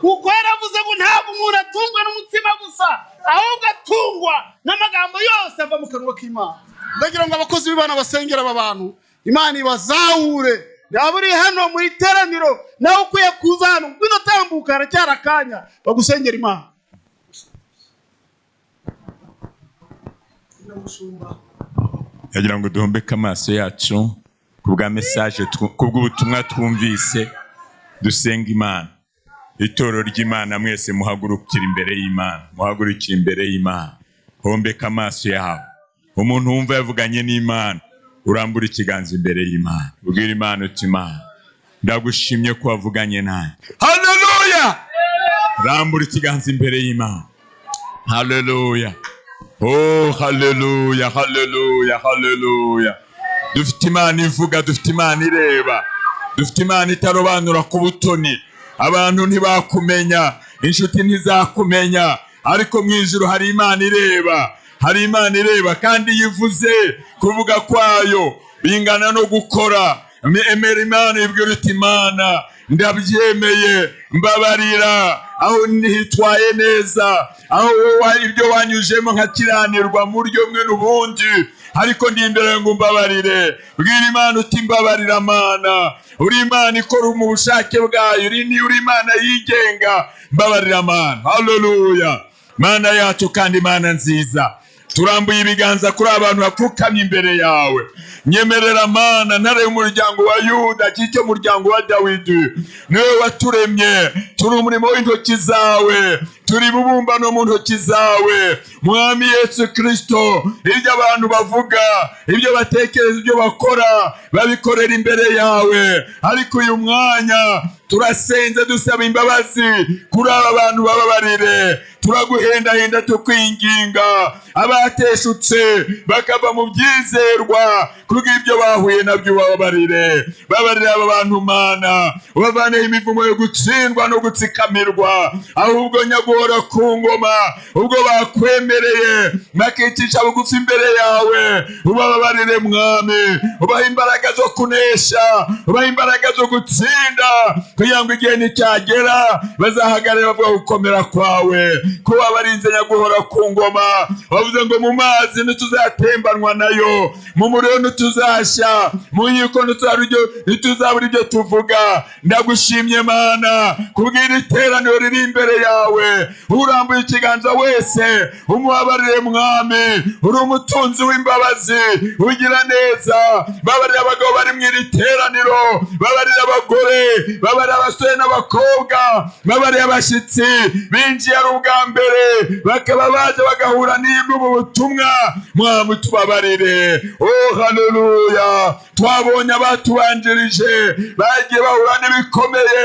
Kuko yaravuze ngo ntabwo umuntu atungwa n'umutsima gusa, ahubwo atungwa n'amagambo yose ava mu kanwa k'Imana. Ndagira ngo abakozi b'Imana basengera aba bantu, Imana ibazahure. Yaba uri hano mu iteraniro nawe ukwiye kuza hano, ngwino tambuka, haracyari akanya bagusengera Imana. Ndagira ngo duhombeke amaso yacu ku bwa message, ku bw'ubutumwa twumvise, dusenga Imana. Itorero ry'Imana mwese muhagurukira imbere y'Imana, muhagurukira imbere y'Imana. Hombeka amaso yawe. Umuntu wumva yavuganye n'Imana, urambura ikiganza imbere y'Imana, ubwira Imana uti Imana ndagushimye ko wavuganye nanjye. Haleluya! Rambura ikiganza imbere y'Imana. Haleluya! Oh, haleluya, haleluya, haleluya. Dufite Imana ivuga, dufite Imana ireba, dufite Imana itarobanura ku butoni. Abantu ntibakumenya, inshuti ntizakumenya, ariko mu ijuru hari Imana ireba, hari Imana ireba, kandi yivuze kuvuga kwayo bingana no gukora. Emera Imana, ibwira uti Imana ndabyemeye, mbabarira aho ntitwaye neza, aho ibyo wanyujemo nkakiranirwa mu buryo bumwe n'ubundi, ariko ndi imbere ngo mbabarire. Bwira Imana uti mbabarira Mana, uri Imana ikora mu bushake bwayo, uri Imana yigenga, mbabarira Mana. Haleluya. Mana yacu kandi Mana nziza, turambuye ibiganza kuri abantu bapfukamye imbere yawe. Nyemerera Mana, ntare y'umuryango wa Yuda, kicyo muryango wa Dawidi, niwe waturemye, turi umurimo w'intoki zawe, turi bubumbano mu ntoki zawe. Mwami Yesu Kristo, ibyo abantu bavuga, ibyo batekereza, ibyo bakora, babikorera imbere yawe. Ariko uyu mwanya turasenze dusaba imbabazi kuri aba bantu, bababarire. Turaguhendahenda tukwinginga, abateshutse bakava mu byizerwa kubw'ibyo bahuye nabyo, bababarire. Babarire aba bantu Mana, ubavaneho imivumo yo gutsindwa no gutsikamirwa, ahubwo nyaguhora ku ngoma, ubwo bakwemereye bakicisha bugufi imbere yawe, ubababarire Mwami. Ubaha imbaraga zo kunesha, ubaha imbaraga zo gutsinda, kugira ngo igihe nicyagera bazahagarare bavuga gukomera kwawe, ko wabarinze nyaguhora ku ngoma. Wavuze ngo mu mazi ntituzatembanwa nayo, mu muriro ntituzashya, mu nkiko ntituzabura ibyo tuvuga. Ndagushimye Mana kubwira iteraniro riri imbere yawe. Urambuye ikiganza wese umubabarire Mwami, uri umutunzi w'imbabazi, ugira neza. Babarira abagabo bari mu iri teraniro, babarira abagore, babarira abasore n'abakobwa, babarira abashyitsi binjiye ari ubwa mbere bakaba baje bagahura n'ubu butumwa. Mwami tubabarire. Oh haleluya! Twabonye abatubanjirije bagiye bahura n'ibikomeye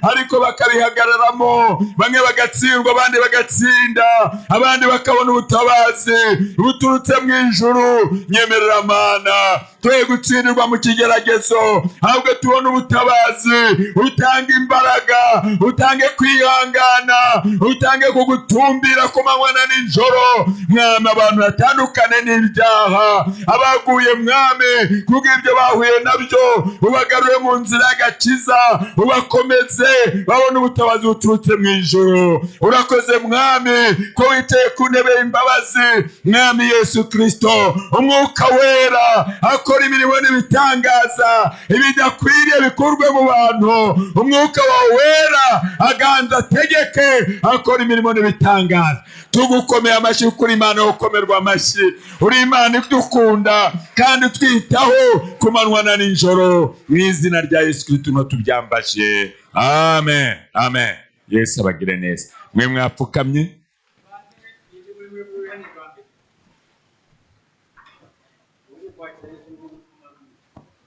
ariko bakabihagararamo, bamwe bagatsindwa, abandi bagatsinda, abandi bakabona ubutabazi buturutse mu ijuru. Nyemerera Mana twe gutsindirwa mu kigeragezo, ahubwo tubone ubutabazi, utange imbaraga, utange kwihangana, utange kugutumbira ku manywa na nijoro. Mwami abantu batandukane n'ibyaha, abaguye Mwami kubw'ibyo bahuye nabyo ubagarure mu nzira y'agakiza, ubakomeze babone ubutabazi buturutse mu ijuru. Urakoze Mwami ko wicaye ku ntebe y'imbabazi. Mwami Yesu Kristo, umwuka wera akora imirimo n'ibitangaza, ibidakwiriye bikorwe mu bantu. Umwuka wawe wera aganza ategeke, akora imirimo n'ibitangaza. Tugukomeye amashyi kuri Imana yo gukomerwa amashyi. Uri Imana idukunda kandi twitaho ku manywa na nijoro. Mu izina rya Yesu Kristo tubyambaje, amen, amen. Yesu abagire neza. Mwe mwapfukamye.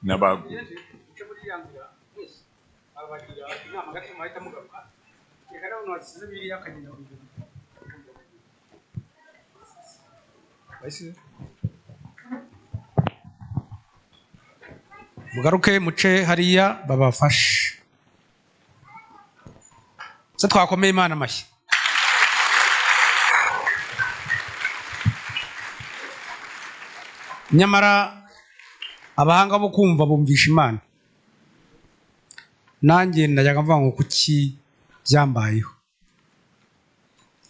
Nabagu mugaruke muce hariya babafashe. Se twakomeye Imana amashyi. Nyamara abahanga bo kumva bumvisha Imana. Nanjye najyaga mvuga ngo kuki byambayeho,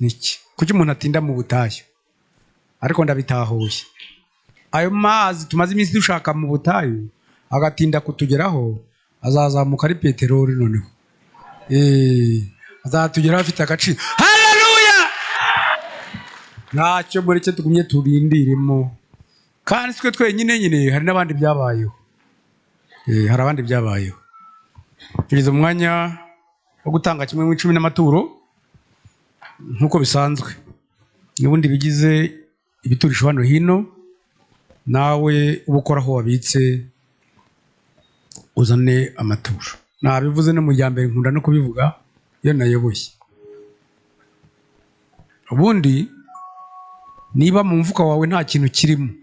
niki kuki umuntu atinda mu butayu, ariko ndabitahuye. Ayo mazi tumaze iminsi dushaka mu butayu agatinda kutugeraho, azazamuka ari peteroli noneho, azatugeraho afite agaciro. Haleluya! Ntacyo mureke tugumye turindiremo, kandi twe twenyine nyine hari n'abandi byabayeho. Hari abandi byabayeho. Tugeze umwanya wo gutanga kimwe mu 10 n'amaturo nk'uko bisanzwe, n'ubundi bigize ibiturisho hano hino, nawe uba aho wabitse uzane amaturo. Nabivuze no mu mbere, nkunda no kubivuga iyo nayoboye. Ubundi niba mu mfuka wawe nta kintu kirimo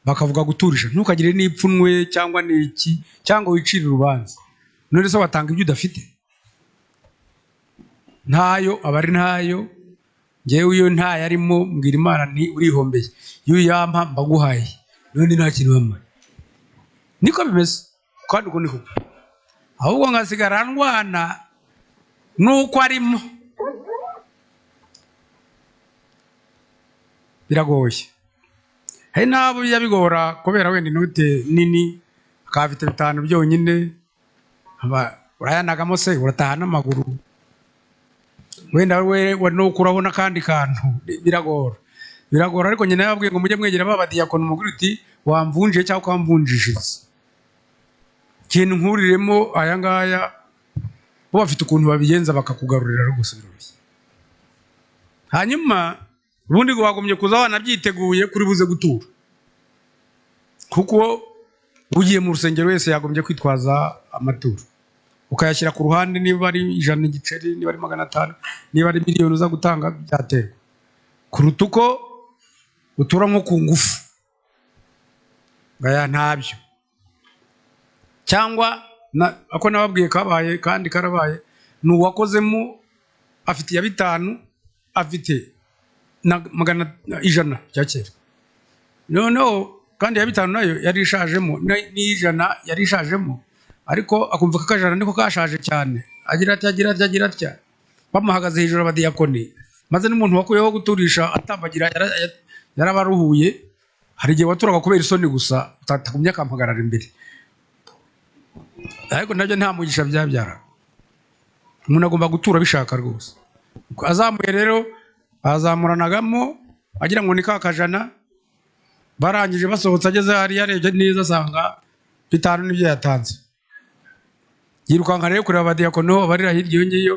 bakavuga guturisha, ntukagire n'ipfunwe cyangwa n'iki cyangwa wicire urubanza. None se watanga ibyo udafite? Ntayo aba ari ntayo. Njyewe iyo ntayo arimo mbwira Imana nti urihombeye, iyo uyampa mbaguhaye, none nta kintu wampaye. Niko bimeze kandi uko niko. Ahubwo ngasigara ndwana nuko arimo. Biragoye. Hari n'abo bijya bigora kubera wenda inote nini akaba afite 5 byonyine, urayanagamo se urataha n'amaguru, wenda we nukuraho n'akandi kantu. Biragora, biragora. Ariko nyina yababwiye ngo mujye mwegera babadiyakoni umugore uti wamvunjiye cyangwa ukamvunjishiriza ikintu nkuriremo aya ngaya, bo bafite ukuntu babigenza bakakugarurira rwose biroroshye. Hanyuma ubundi wagombye kuza wanabyiteguye kuri buze gutura, kuko ugiye mu rusengero wese yagombye kwitwaza amaturo, ukayashyira ku ruhande, niba ari 100 igiceri, niba ari 500, niba ari miliyoni uza gutanga, byaterwa kuruta uko utura nko ku ngufu ngaya ntabyo. Cyangwa ako nababwiye kabaye kandi karabaye, ni uwakozemo afite ya 5 afite na 100 cya kera, noneho kandi ya 5 nayo yari ishajemo n'ijana yari ishajemo, ariko akumva kakajana niko kashaje cyane, agira atya agira atya agira atya, bamuhagaze hejuru abadiyakoni, maze n'umuntu wakuyeho guturisha atambagira yarabaruhuye. Hari igihe waturaga kubera isoni gusa utatakumye akampagarara imbere, ariko nabyo nta mugisha byabyara. Umuntu agomba gutura bishaka rwose. Azamuye rero azamuranagamo agira ngo ni ka kajana, barangije basohotse ageze hariya arebye neza asanga 5 nibyo yatanze. Yirukanka rero kureba abadiyakono barira hirya iyo ngiyo,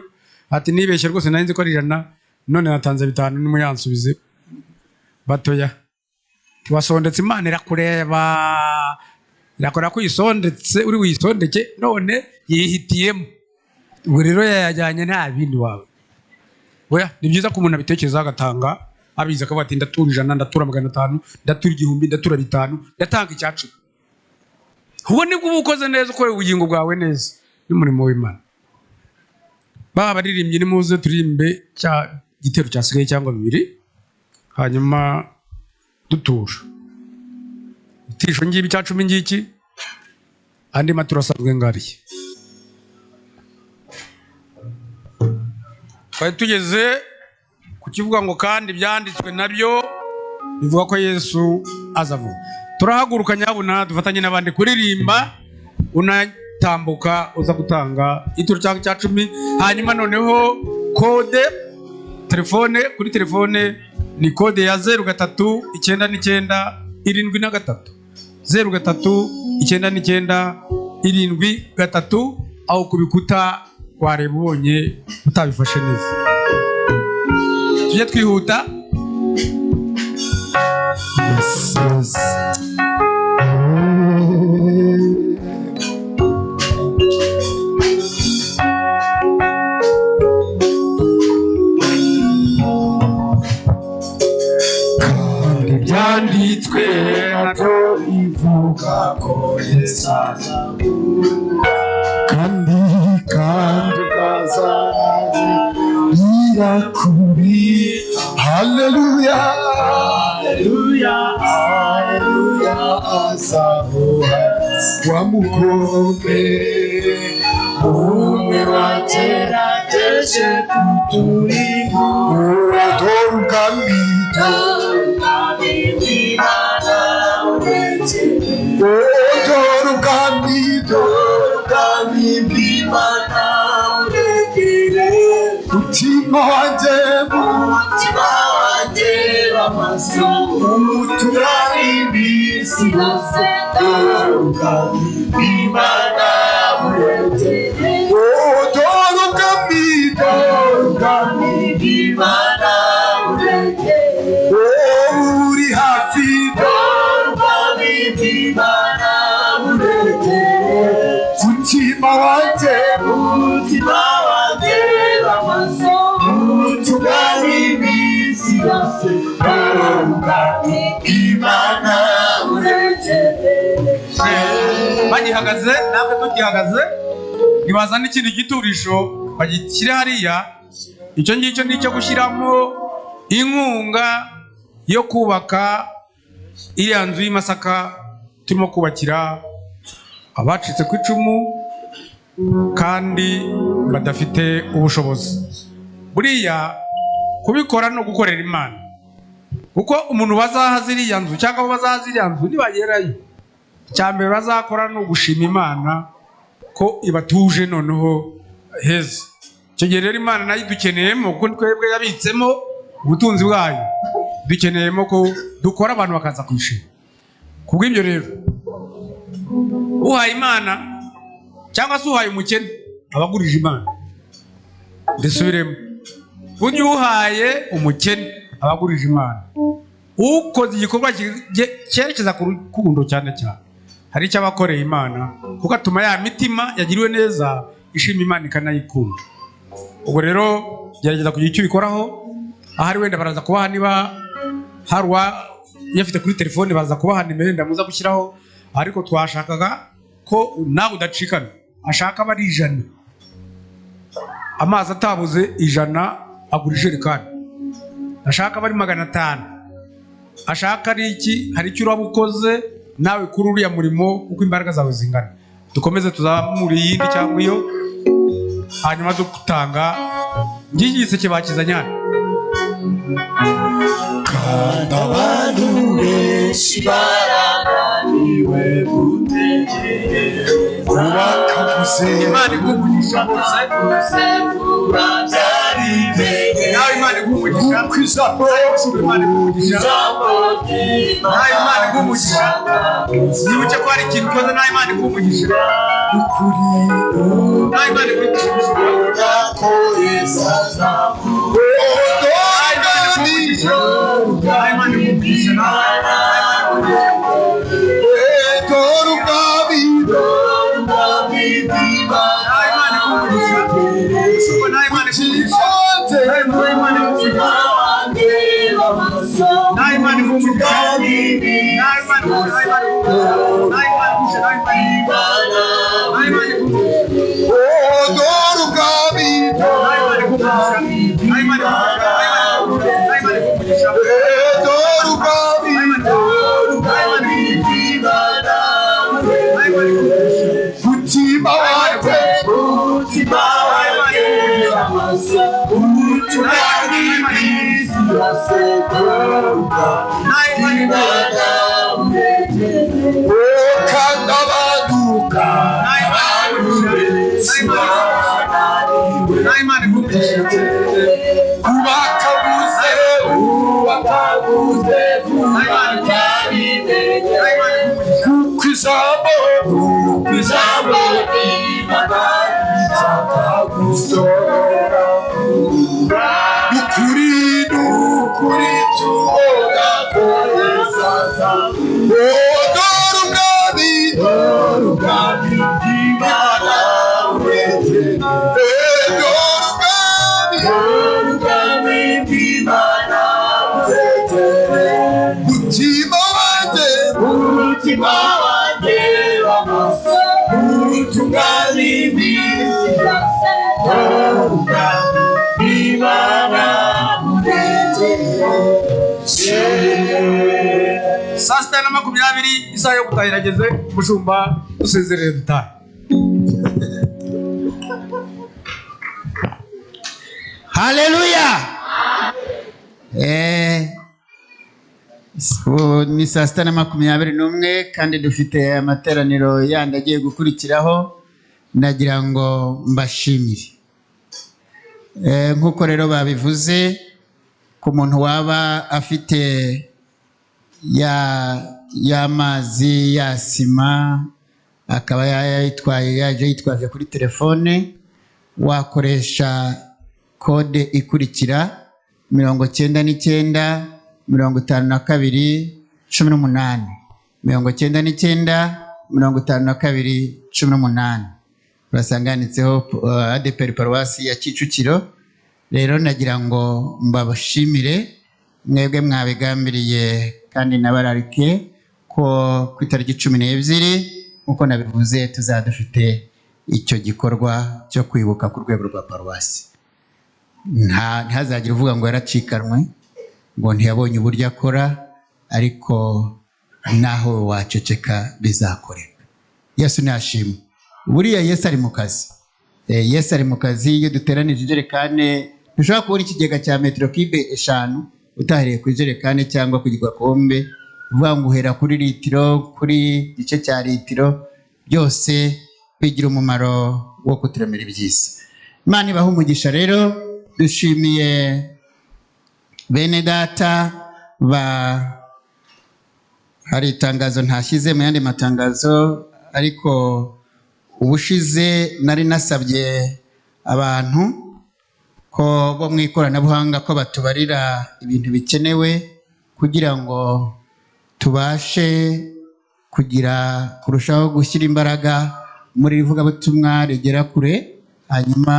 ati nibeshye rwose nari nzi ko ari 100 none natanze 5 nimuyansubize batoya. Tiwasondetse Imana irakureba, irakora ko uyisondetse uri wisondeke none yihitiyemo. Ubwo rero yayajyanye nta bindi wawe. Oya, ni byiza ko umuntu abitekereza agatanga abizi, akavuga ati ndatura 100, ndatura 500, ndatura 1000, ndatura 5, ndatanga 10. Ubu nibwo uba ukoze neza, ukorera ubugingo bwawe neza n'umurimo w'Imana. Baba baririmbye nimuze turirimbe cya gitero cyasigaye cyangwa 2, hanyuma dutura itisho ngibi cya 10 ngiki, andi maturo asanzwe ngariye. Twari tugeze ku kivuga ngo kandi byanditswe nabyo bivuga ko Yesu azavuka. Turahaguruka nyabuna dufatanye n'abandi kuririmba, unatambuka uza gutanga ituro cyangwa cya 10, hanyuma noneho kode telefone, kuri telefone ni kode ya 03 99 73 03 99 73, aho kubikuta wareba ubonye utabifashe neza. Tujye twihuta. Yes, yes. Kandi byanditswe nabyo bivuga ko Yesu azavuka, kandi kandi ukazagira kuri. Haleluya, haleluya, haleluya, azavuka wa mugome umwe wagerageje kuturimbura. Dore ubwami, dore ubwami, dore ubwami bw'Imana buregereye. Mutima wanjye, mutima wanjye w'amaso, uturare iminsi yose, dore ubwami bw'Imana buregereye. Dore ubwami, dore ubwami bw'Imana buregereye. Uri hafi, dore ubwami bw'Imana buregereye. Mutima wanjye, mutima wanjye w'amaso, utugare iminsi yose, dore ubwami bw'Imana buregereye. Bagihagaze natwe tugihagaze, ntibazana ikindi giturisho bagishyire hariya. Icyo ngicyo ni icyo gushyiramo inkunga yo kubaka iriya nzu y'i Masaka turimo kubakira abacitse ku icumu kandi badafite ubushobozi. Buriya kubikora no gukorera Imana, kuko umuntu bazaha ziriya nzu cyangwa abo bazaha ziriya nzu nibagerayo, icya mbere bazakora ni ugushima Imana ko ibatuje noneho heza. Icyo gihe rero Imana nayo idukeneyemo, kuko twebwe yabitsemo ubutunzi bwayo, dukeneyemo ko dukora abantu bakaza kwishima. Kubw'ibyo rero uhaye Imana cyangwa se uhaye umukene abagurije Imana. Ndisubiremo, burya uhaye umukene abagurije Imana. Ukoze igikorwa cyerekeza ku rukundo cyane cyane hari icyo abakoreye Imana, kuko atuma ya mitima yagiriwe neza ishima Imana ikanayikunda. Ubwo rero gerageza kugira icyo ubikoraho. Ahari wenda baraza kubaha, niba hari uyafite kuri telefone baza kubaha nimero ndamuza gushyiraho, ariko twashakaga ko nawe udacikana. Ashaka aba ari 100, amazi atabuze 100 agura ijerekani, ashaka aba ari 500, ashaka ari iki, hari icyo uraba ukoze nawe kuri uriya murimo uko imbaraga zawe zingana. Dukomeze tuzamure iyindi cyangwa iyo, hanyuma dutanga ngiki giseke bakizanye hano. Kandi abantu benshi barananiwe gutekereza, Ubakaguze. Imana iguhe umugisha bose. Nawe Imana iguhe umugisha. Imana iguhe umugisha. Nawe Imana iguhe umugisha. Nibuke ko hari ikintu ukoze, nawe Imana iguhe umugisha. Nawe Imana iguhe umugisha. Nawe Imana iguhe umugisha. Nawe Imana iguhe Saa 6:20, isaha yo gutaha irageze. Umushumba, dusezerere dutahe. Haleluya. Ubu ni saa 6:21 kandi dufite amateraniro yandi agiye gukurikiraho. Nagira ngo mbashimire. Nk'uko rero babivuze, ku muntu waba afite y'amazi ya sima akaba yayitwaye, yaje yitwaje kuri telefone, wakoresha kode ikurikira: 99 52 18, 99 52 18. Urasanga handitseho ADEPR Paruwasi ya Kicukiro. Rero nagira ngo mbabashimire mwebwe mwabigambiriye, kandi nabararike ko ku itariki 12 nk'uko nabivuze tuzaba dufite icyo gikorwa cyo kwibuka ku rwego rwa paruwasi. Ntihazagire uvuga ngo yaracikanwe, ngo ntiyabonye uburyo akora, ariko naho waceceka bizakoreka. Yesu nashimwe. Buriya Yesu ari mu kazi. Yesu ari mu kazi. Iyo duteranije ijerekane, ntushobora kubona ikigega cya metero kibe 5 utahereye ku ijerekane cyangwa ku gikombe. Uvuga ngo uhera kuri litiro, kuri gice cya litiro, byose bigira umumaro wo kuturemera ibyiza. Imana ibahe umugisha. Rero dushimiye bene data ba hari itangazo ntashyize mu yandi matangazo, ariko ubushize nari nasabye abantu ko bo mu ikoranabuhanga ko batubarira ibintu bikenewe kugira ngo tubashe kugira kurushaho gushyira imbaraga muri ivugabutumwa rigera kure. Hanyuma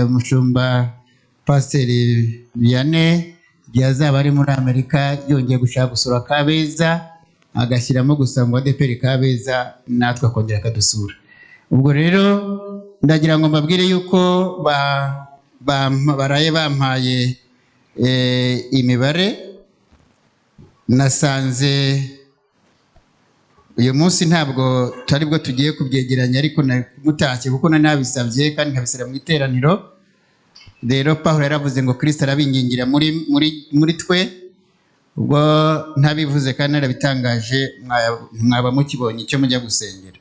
umushumba Pasiteri Vianney igihe azaba ari muri Amerika yongeye gushaka gusura Kabeza, agashyiramo gusa ngo ADEPR Kabeza, natwe akongera akadusura. Ubwo rero ndagira ngo mbabwire yuko baraye bampaye imibare. Nasanze Uyu munsi ntabwo tari bwo tugiye kubyegeranya, ariko mutashye kuko nabisabye kandi nkabisaba mu iteraniro. Rero Pawulo yaravuze ngo Kristo arabingingira muri twe. Ubwo ntabivuze kandi narabitangaje, mwaba mukibonye icyo mujya gusengera.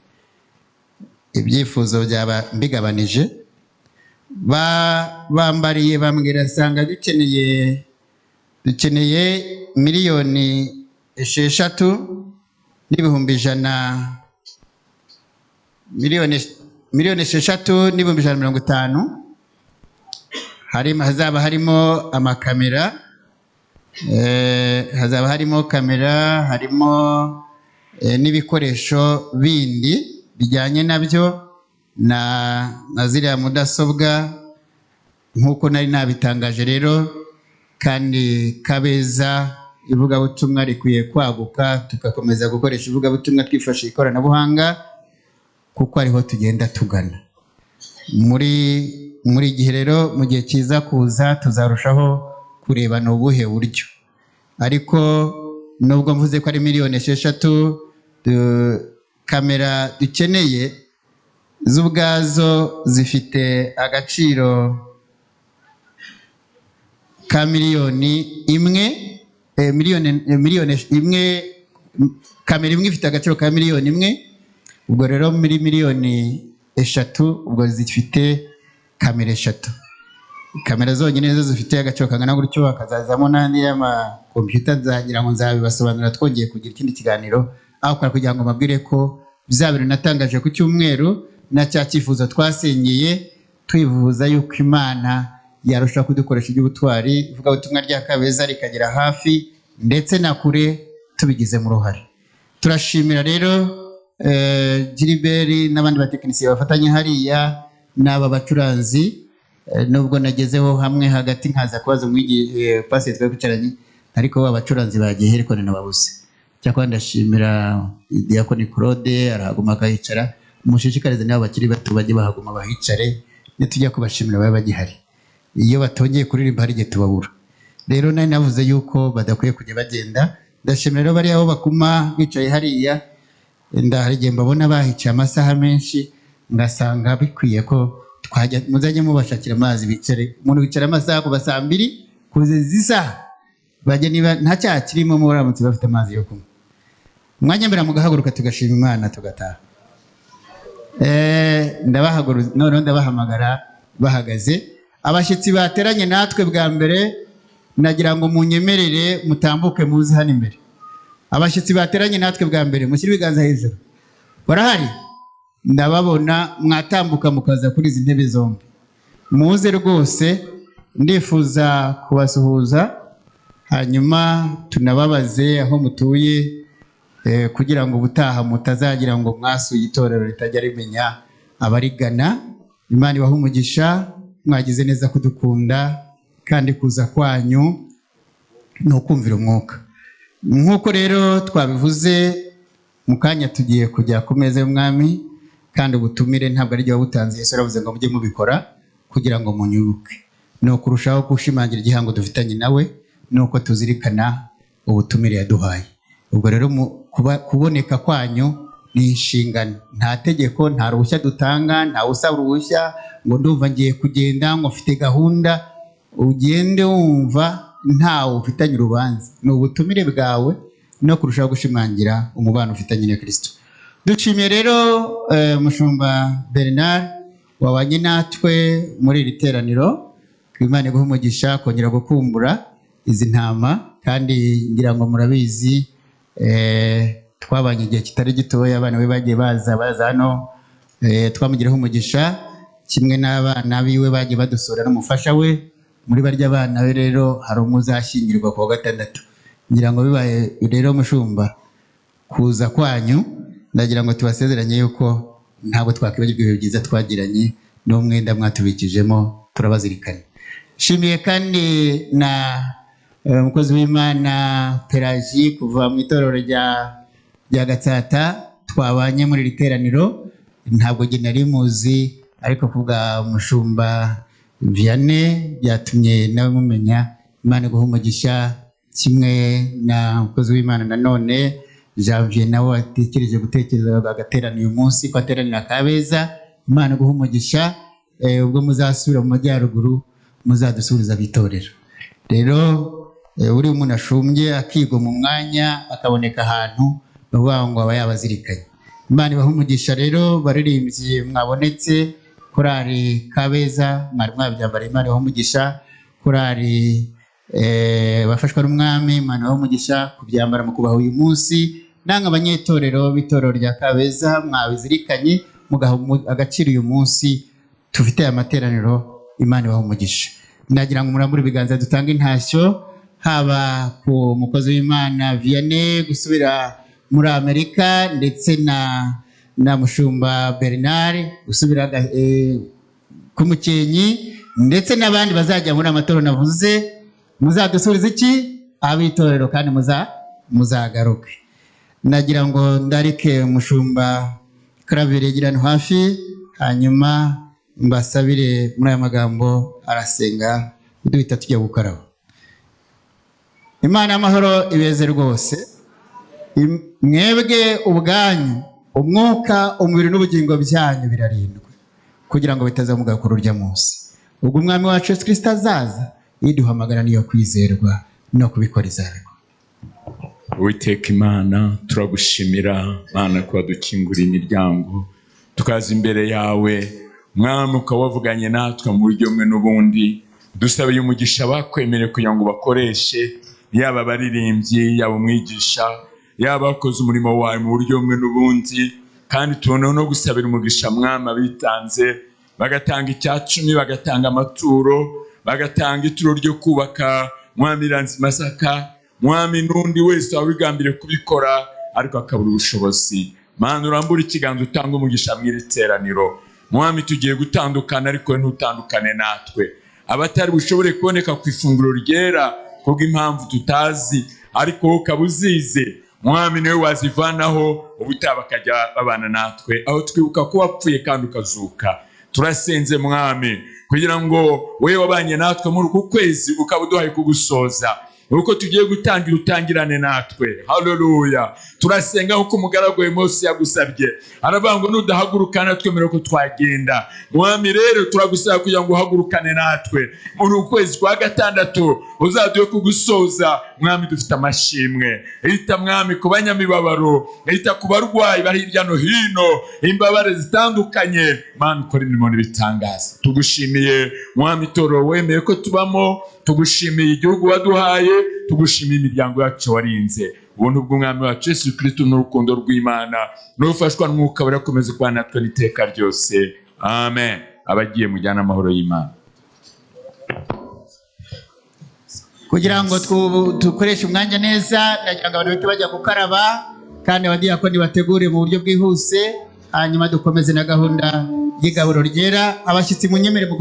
Ibyifuzo byaba mbigabanije. Bambariye bambwira nsanga dukeneye 6,100,000, 6,150,000. Hazaba harimo amakamera, hazaba harimo kamera, harimo n'ibikoresho bindi bijyanye nabyo na ziriya mudasobwa nk'uko nari nabitangaje. Rero kandi Kabeza ivugabutumwa rikwiye kwaguka, tugakomeza gukoresha ivugabutumwa twifashishije ikoranabuhanga, kuko ariho tugenda tugana muri gihe. Rero mu gihe kiza kuza tuzarushaho kurebana ubuhe buryo. Ariko nubwo mvuze ko ari 6 miliyoni, kamera dukeneye z'ubwazo zifite agaciro ka 1 miliyoni, 1 miliyoni, kamera imwe ifite agaciro ka 1 miliyoni. Ubwo rero muri 3 miliyoni, ubwo zifite kamera 3, kamera zonyine nizo zifite agaciro kangana gutyo. Hakazazamo n'andi y'amakompiyuta, nzagira ngo nzabibasobanurira twongeye kugira ikindi kiganiro. Aho kugira ngo mbabwire ko bya bintu natangaje ku cyumweru na cya cyifuzo twasengeye twifuza yuko Imana yarushaho kudukoresha iby'ubutwari, ivugabutumwa rya Kabeza rikagera hafi ndetse na kure tubigizemo uruhare. Turashimira rero Gilbert n'abandi batekinisiye bafatanye hariya n'aba bacuranzi. Nubwo nagezeho hamwe hagati nkaza kubaza umwigi pasiteri twari twicaranye, ariko abacuranzi bagiye ariko nanababuze. Cyakora ndashimira Diakoni Claude, arahaguma akahicara. Mushishikarize n'abo bakiri bato bajye bahaguma bahicare, nitujya kubashimira babe bagihari. Iyo batongeye kuririmba hari igihe tubabura. Rero nari navuze yuko badakwiye kujya bagenda. Ndashimira rero bariya aho bakuma bicaye hariya, hari igihe mbabona bahicaye amasaha menshi, ngasanga bikwiye ko twajya muzajye mubashakira amazi bicare. Umuntu wicara amasaha kuva saa 2 kugeza isaha, bajye niba nta cyaha kirimo muramutse bafite amazi yo kunywa. Umwanya mbere mugahaguruka tugashima Imana tugataha. Ndabahaguruza noneho ndabahamagara bahagaze. Abashyitsi bateranye natwe bwa mbere, nagira ngo munyemerere mutambuke muze hano imbere. Abashyitsi bateranye natwe bwa mbere, mushyire ibiganza hejuru. Barahari? Ndababona, mwatambuka mukaza kuri izi ntebe zombi. Muze rwose, ndifuza kubasuhuza, hanyuma tunababaze aho mutuye, kugira ngo ubutaha mutazagira ngo mwasuye itorero ritajya rimenya abarigana. Imana ibahe umugisha, mwagize neza kudukunda, kandi kuza kwanyu ni ukumvira umwuka. Nk'uko rero twabivuze mu kanya, tugiye kujya ku meza y'umwami, kandi ubutumire ntabwo ari wabutanze. Yesu yaravuze ngo mujye mubikora kugira ngo munyubuke. Ni ukurushaho gushimangira igihango dufitanye nawe, nuko tuzirikana ubutumire yaduhaye. Ubwo rero kuboneka kwanyu ni inshingano, nta tegeko, nta ruhushya dutanga, nta usaba uruhushya ngo ndumva ngiye kugenda, ngo mfite gahunda. Ugende wumva ntawe ufitanye urubanza, ni ubutumire bwawe no kurushaho gushimangira umubano ufitanye na Kristo. Dushimiye rero Mushumba Bernard wabanye natwe muri iri teraniro. Imana iguhe umugisha kongera gukumbura izi ntama, kandi ngira ngo murabizi, twabanye igihe kitari gitoya, abana be bagiye baza hano, twamugiraho umugisha kimwe n'abana biwe bagiye badusura n'umufasha we. Muri barya bana be rero hari umwe uzashyingirwa ku wa gatandatu. Ngira ngo bibaye rero mushumba, kuza kwanyu ndagira ngo tubasezeranye yuko ntabwo twakwibagirwa ibihe byiza twagiranye n'umwenda mwatubikijemo, turabazirikana. Nshimiye kandi na umukozi w'Imana Pelagie kuva mu itorero rya Gatsata twabanye muri iri teraniro. Ntabwo njye nari muzi, ariko kubwa mushumba Vianney byatumye nawe mumenya. Imana iguhe umugisha, kimwe na umukozi w'Imana nanone Janvier nawe watekereje gutekereza agaterana uyu munsi ko ateranira Kabeza. Imana iguhe umugisha. Ubwo muzasubira mu majyaruguru muzadusubiza abitorero. Rero uri umuntu ashumbye akigwa mu mwanya akaboneka ahantu, ni ukuvuga ngo aba yabazirikanye. Imana ibahe umugisha. Rero baririmbyi mwabonetse, korali Kabeza mwari mwabyambara, Imana ibahe umugisha. Korali bafashwa n'umwami, Imana ibahe umugisha kubyambara mu kubaha uyu munsi. Nanga abanyetorero b'itorero rya Kabeza mwabizirikanye mugaha agaciro uyu munsi tufite aya materaniro, Imana ibahe umugisha. Nagira ngo murambure ibiganza dutange intashyo, haba ku mukozi w'Imana Vianney gusubira muri Amerika, ndetse na mushumba Bernard gusubira ku Mukenyi, ndetse n'abandi bazajya muri amatorero navuze. Muzadusubiriza iki abitorero kandi muzagaruke. Nagira ngo ndarike mushumba Claver yegerane hafi, hanyuma mbasabire muri aya magambo arasenga duhita tujya gukaraba. Imana y'amahoro ibeze rwose. Mwebwe ubwanyu umwuka, umubiri n'ubugingo byanyu birarindwe kugira ngo bitazamuga kuri urya munsi. Ubwo umwami wacu Yesu Kristo azaza, iduhamagara niyo kwizerwa no kubikora izabikora. Uwiteka Imana, turagushimira Mana kuba dukingura imiryango tukaza imbere yawe Mwami, ukaba wavuganye natwe mu buryo bumwe n'ubundi. Dusabiye umugisha bakwemereye kugira ngo bakoreshe, yaba abaririmbyi, yaba umwigisha, yaba abakoze umurimo wawe mu buryo bumwe n'ubundi. Kandi tuboneho no gusabira umugisha Mwami abitanze bagatanga 10, bagatanga amaturo, bagatanga ituro ryo kubaka Mwami Iranzi Masaka, Mwami n'undi wese wabigambiriye kubikora ariko akabura ubushobozi. Mana urambure ikiganza utanga umugisha mu iri teraniro. Mwami tugiye gutandukana ariko ntutandukane natwe. Abatari bushobore kuboneka ku ifunguro ryera kubw'impamvu tutazi, ariko wowe ukaba uzizi. Mwami niwe wazivanaho, ubutaha bakajya babana natwe, aho twibuka ko wapfuye kandi ukazuka. Turasenze Mwami kugira ngo wowe wabanye natwe muri uku kwezi ukaba uduhaye kugusoza, uko tugiye gutangira utangirane natwe. Haleluya. Turasenga uko umugaragu wa Mose yagusabye, aravuga ngo nudahaguruka natwe mbere ko twagenda. Mwami rero turagusaba kugira ngo uhagurukane natwe muri uku kwezi kwa gatandatu, uzaduhe kugusoza. Mwami dufite amashimwe. Ita Mwami ku banyamibabaro, ita ku barwayi bari hirya no hino, imbabare zitandukanye. Mwami ukora imirimo n'ibitangaza. Tugushimiye Mwami itorero wemeye ko tubamo, tugushimiye igihugu waduhaye, tugushimiye imiryango yacu warinze. Ubuntu bw'Umwami wacu Yesu Kristo n'urukundo rw'Imana n'ubufashwa n'Umwuka burakomeza kubana natwe n'iteka ryose. Amen. Abagiye mujyana amahoro y'Imana. Kugira ngo dukoreshe umwanya neza, ndagira ngo abantu bahite bajya gukaraba, kandi abadiyakoni bategure mu buryo bwihuse, hanyuma dukomeze na gahunda y'igaburo ryera. Abashyitsi munyemere mugume.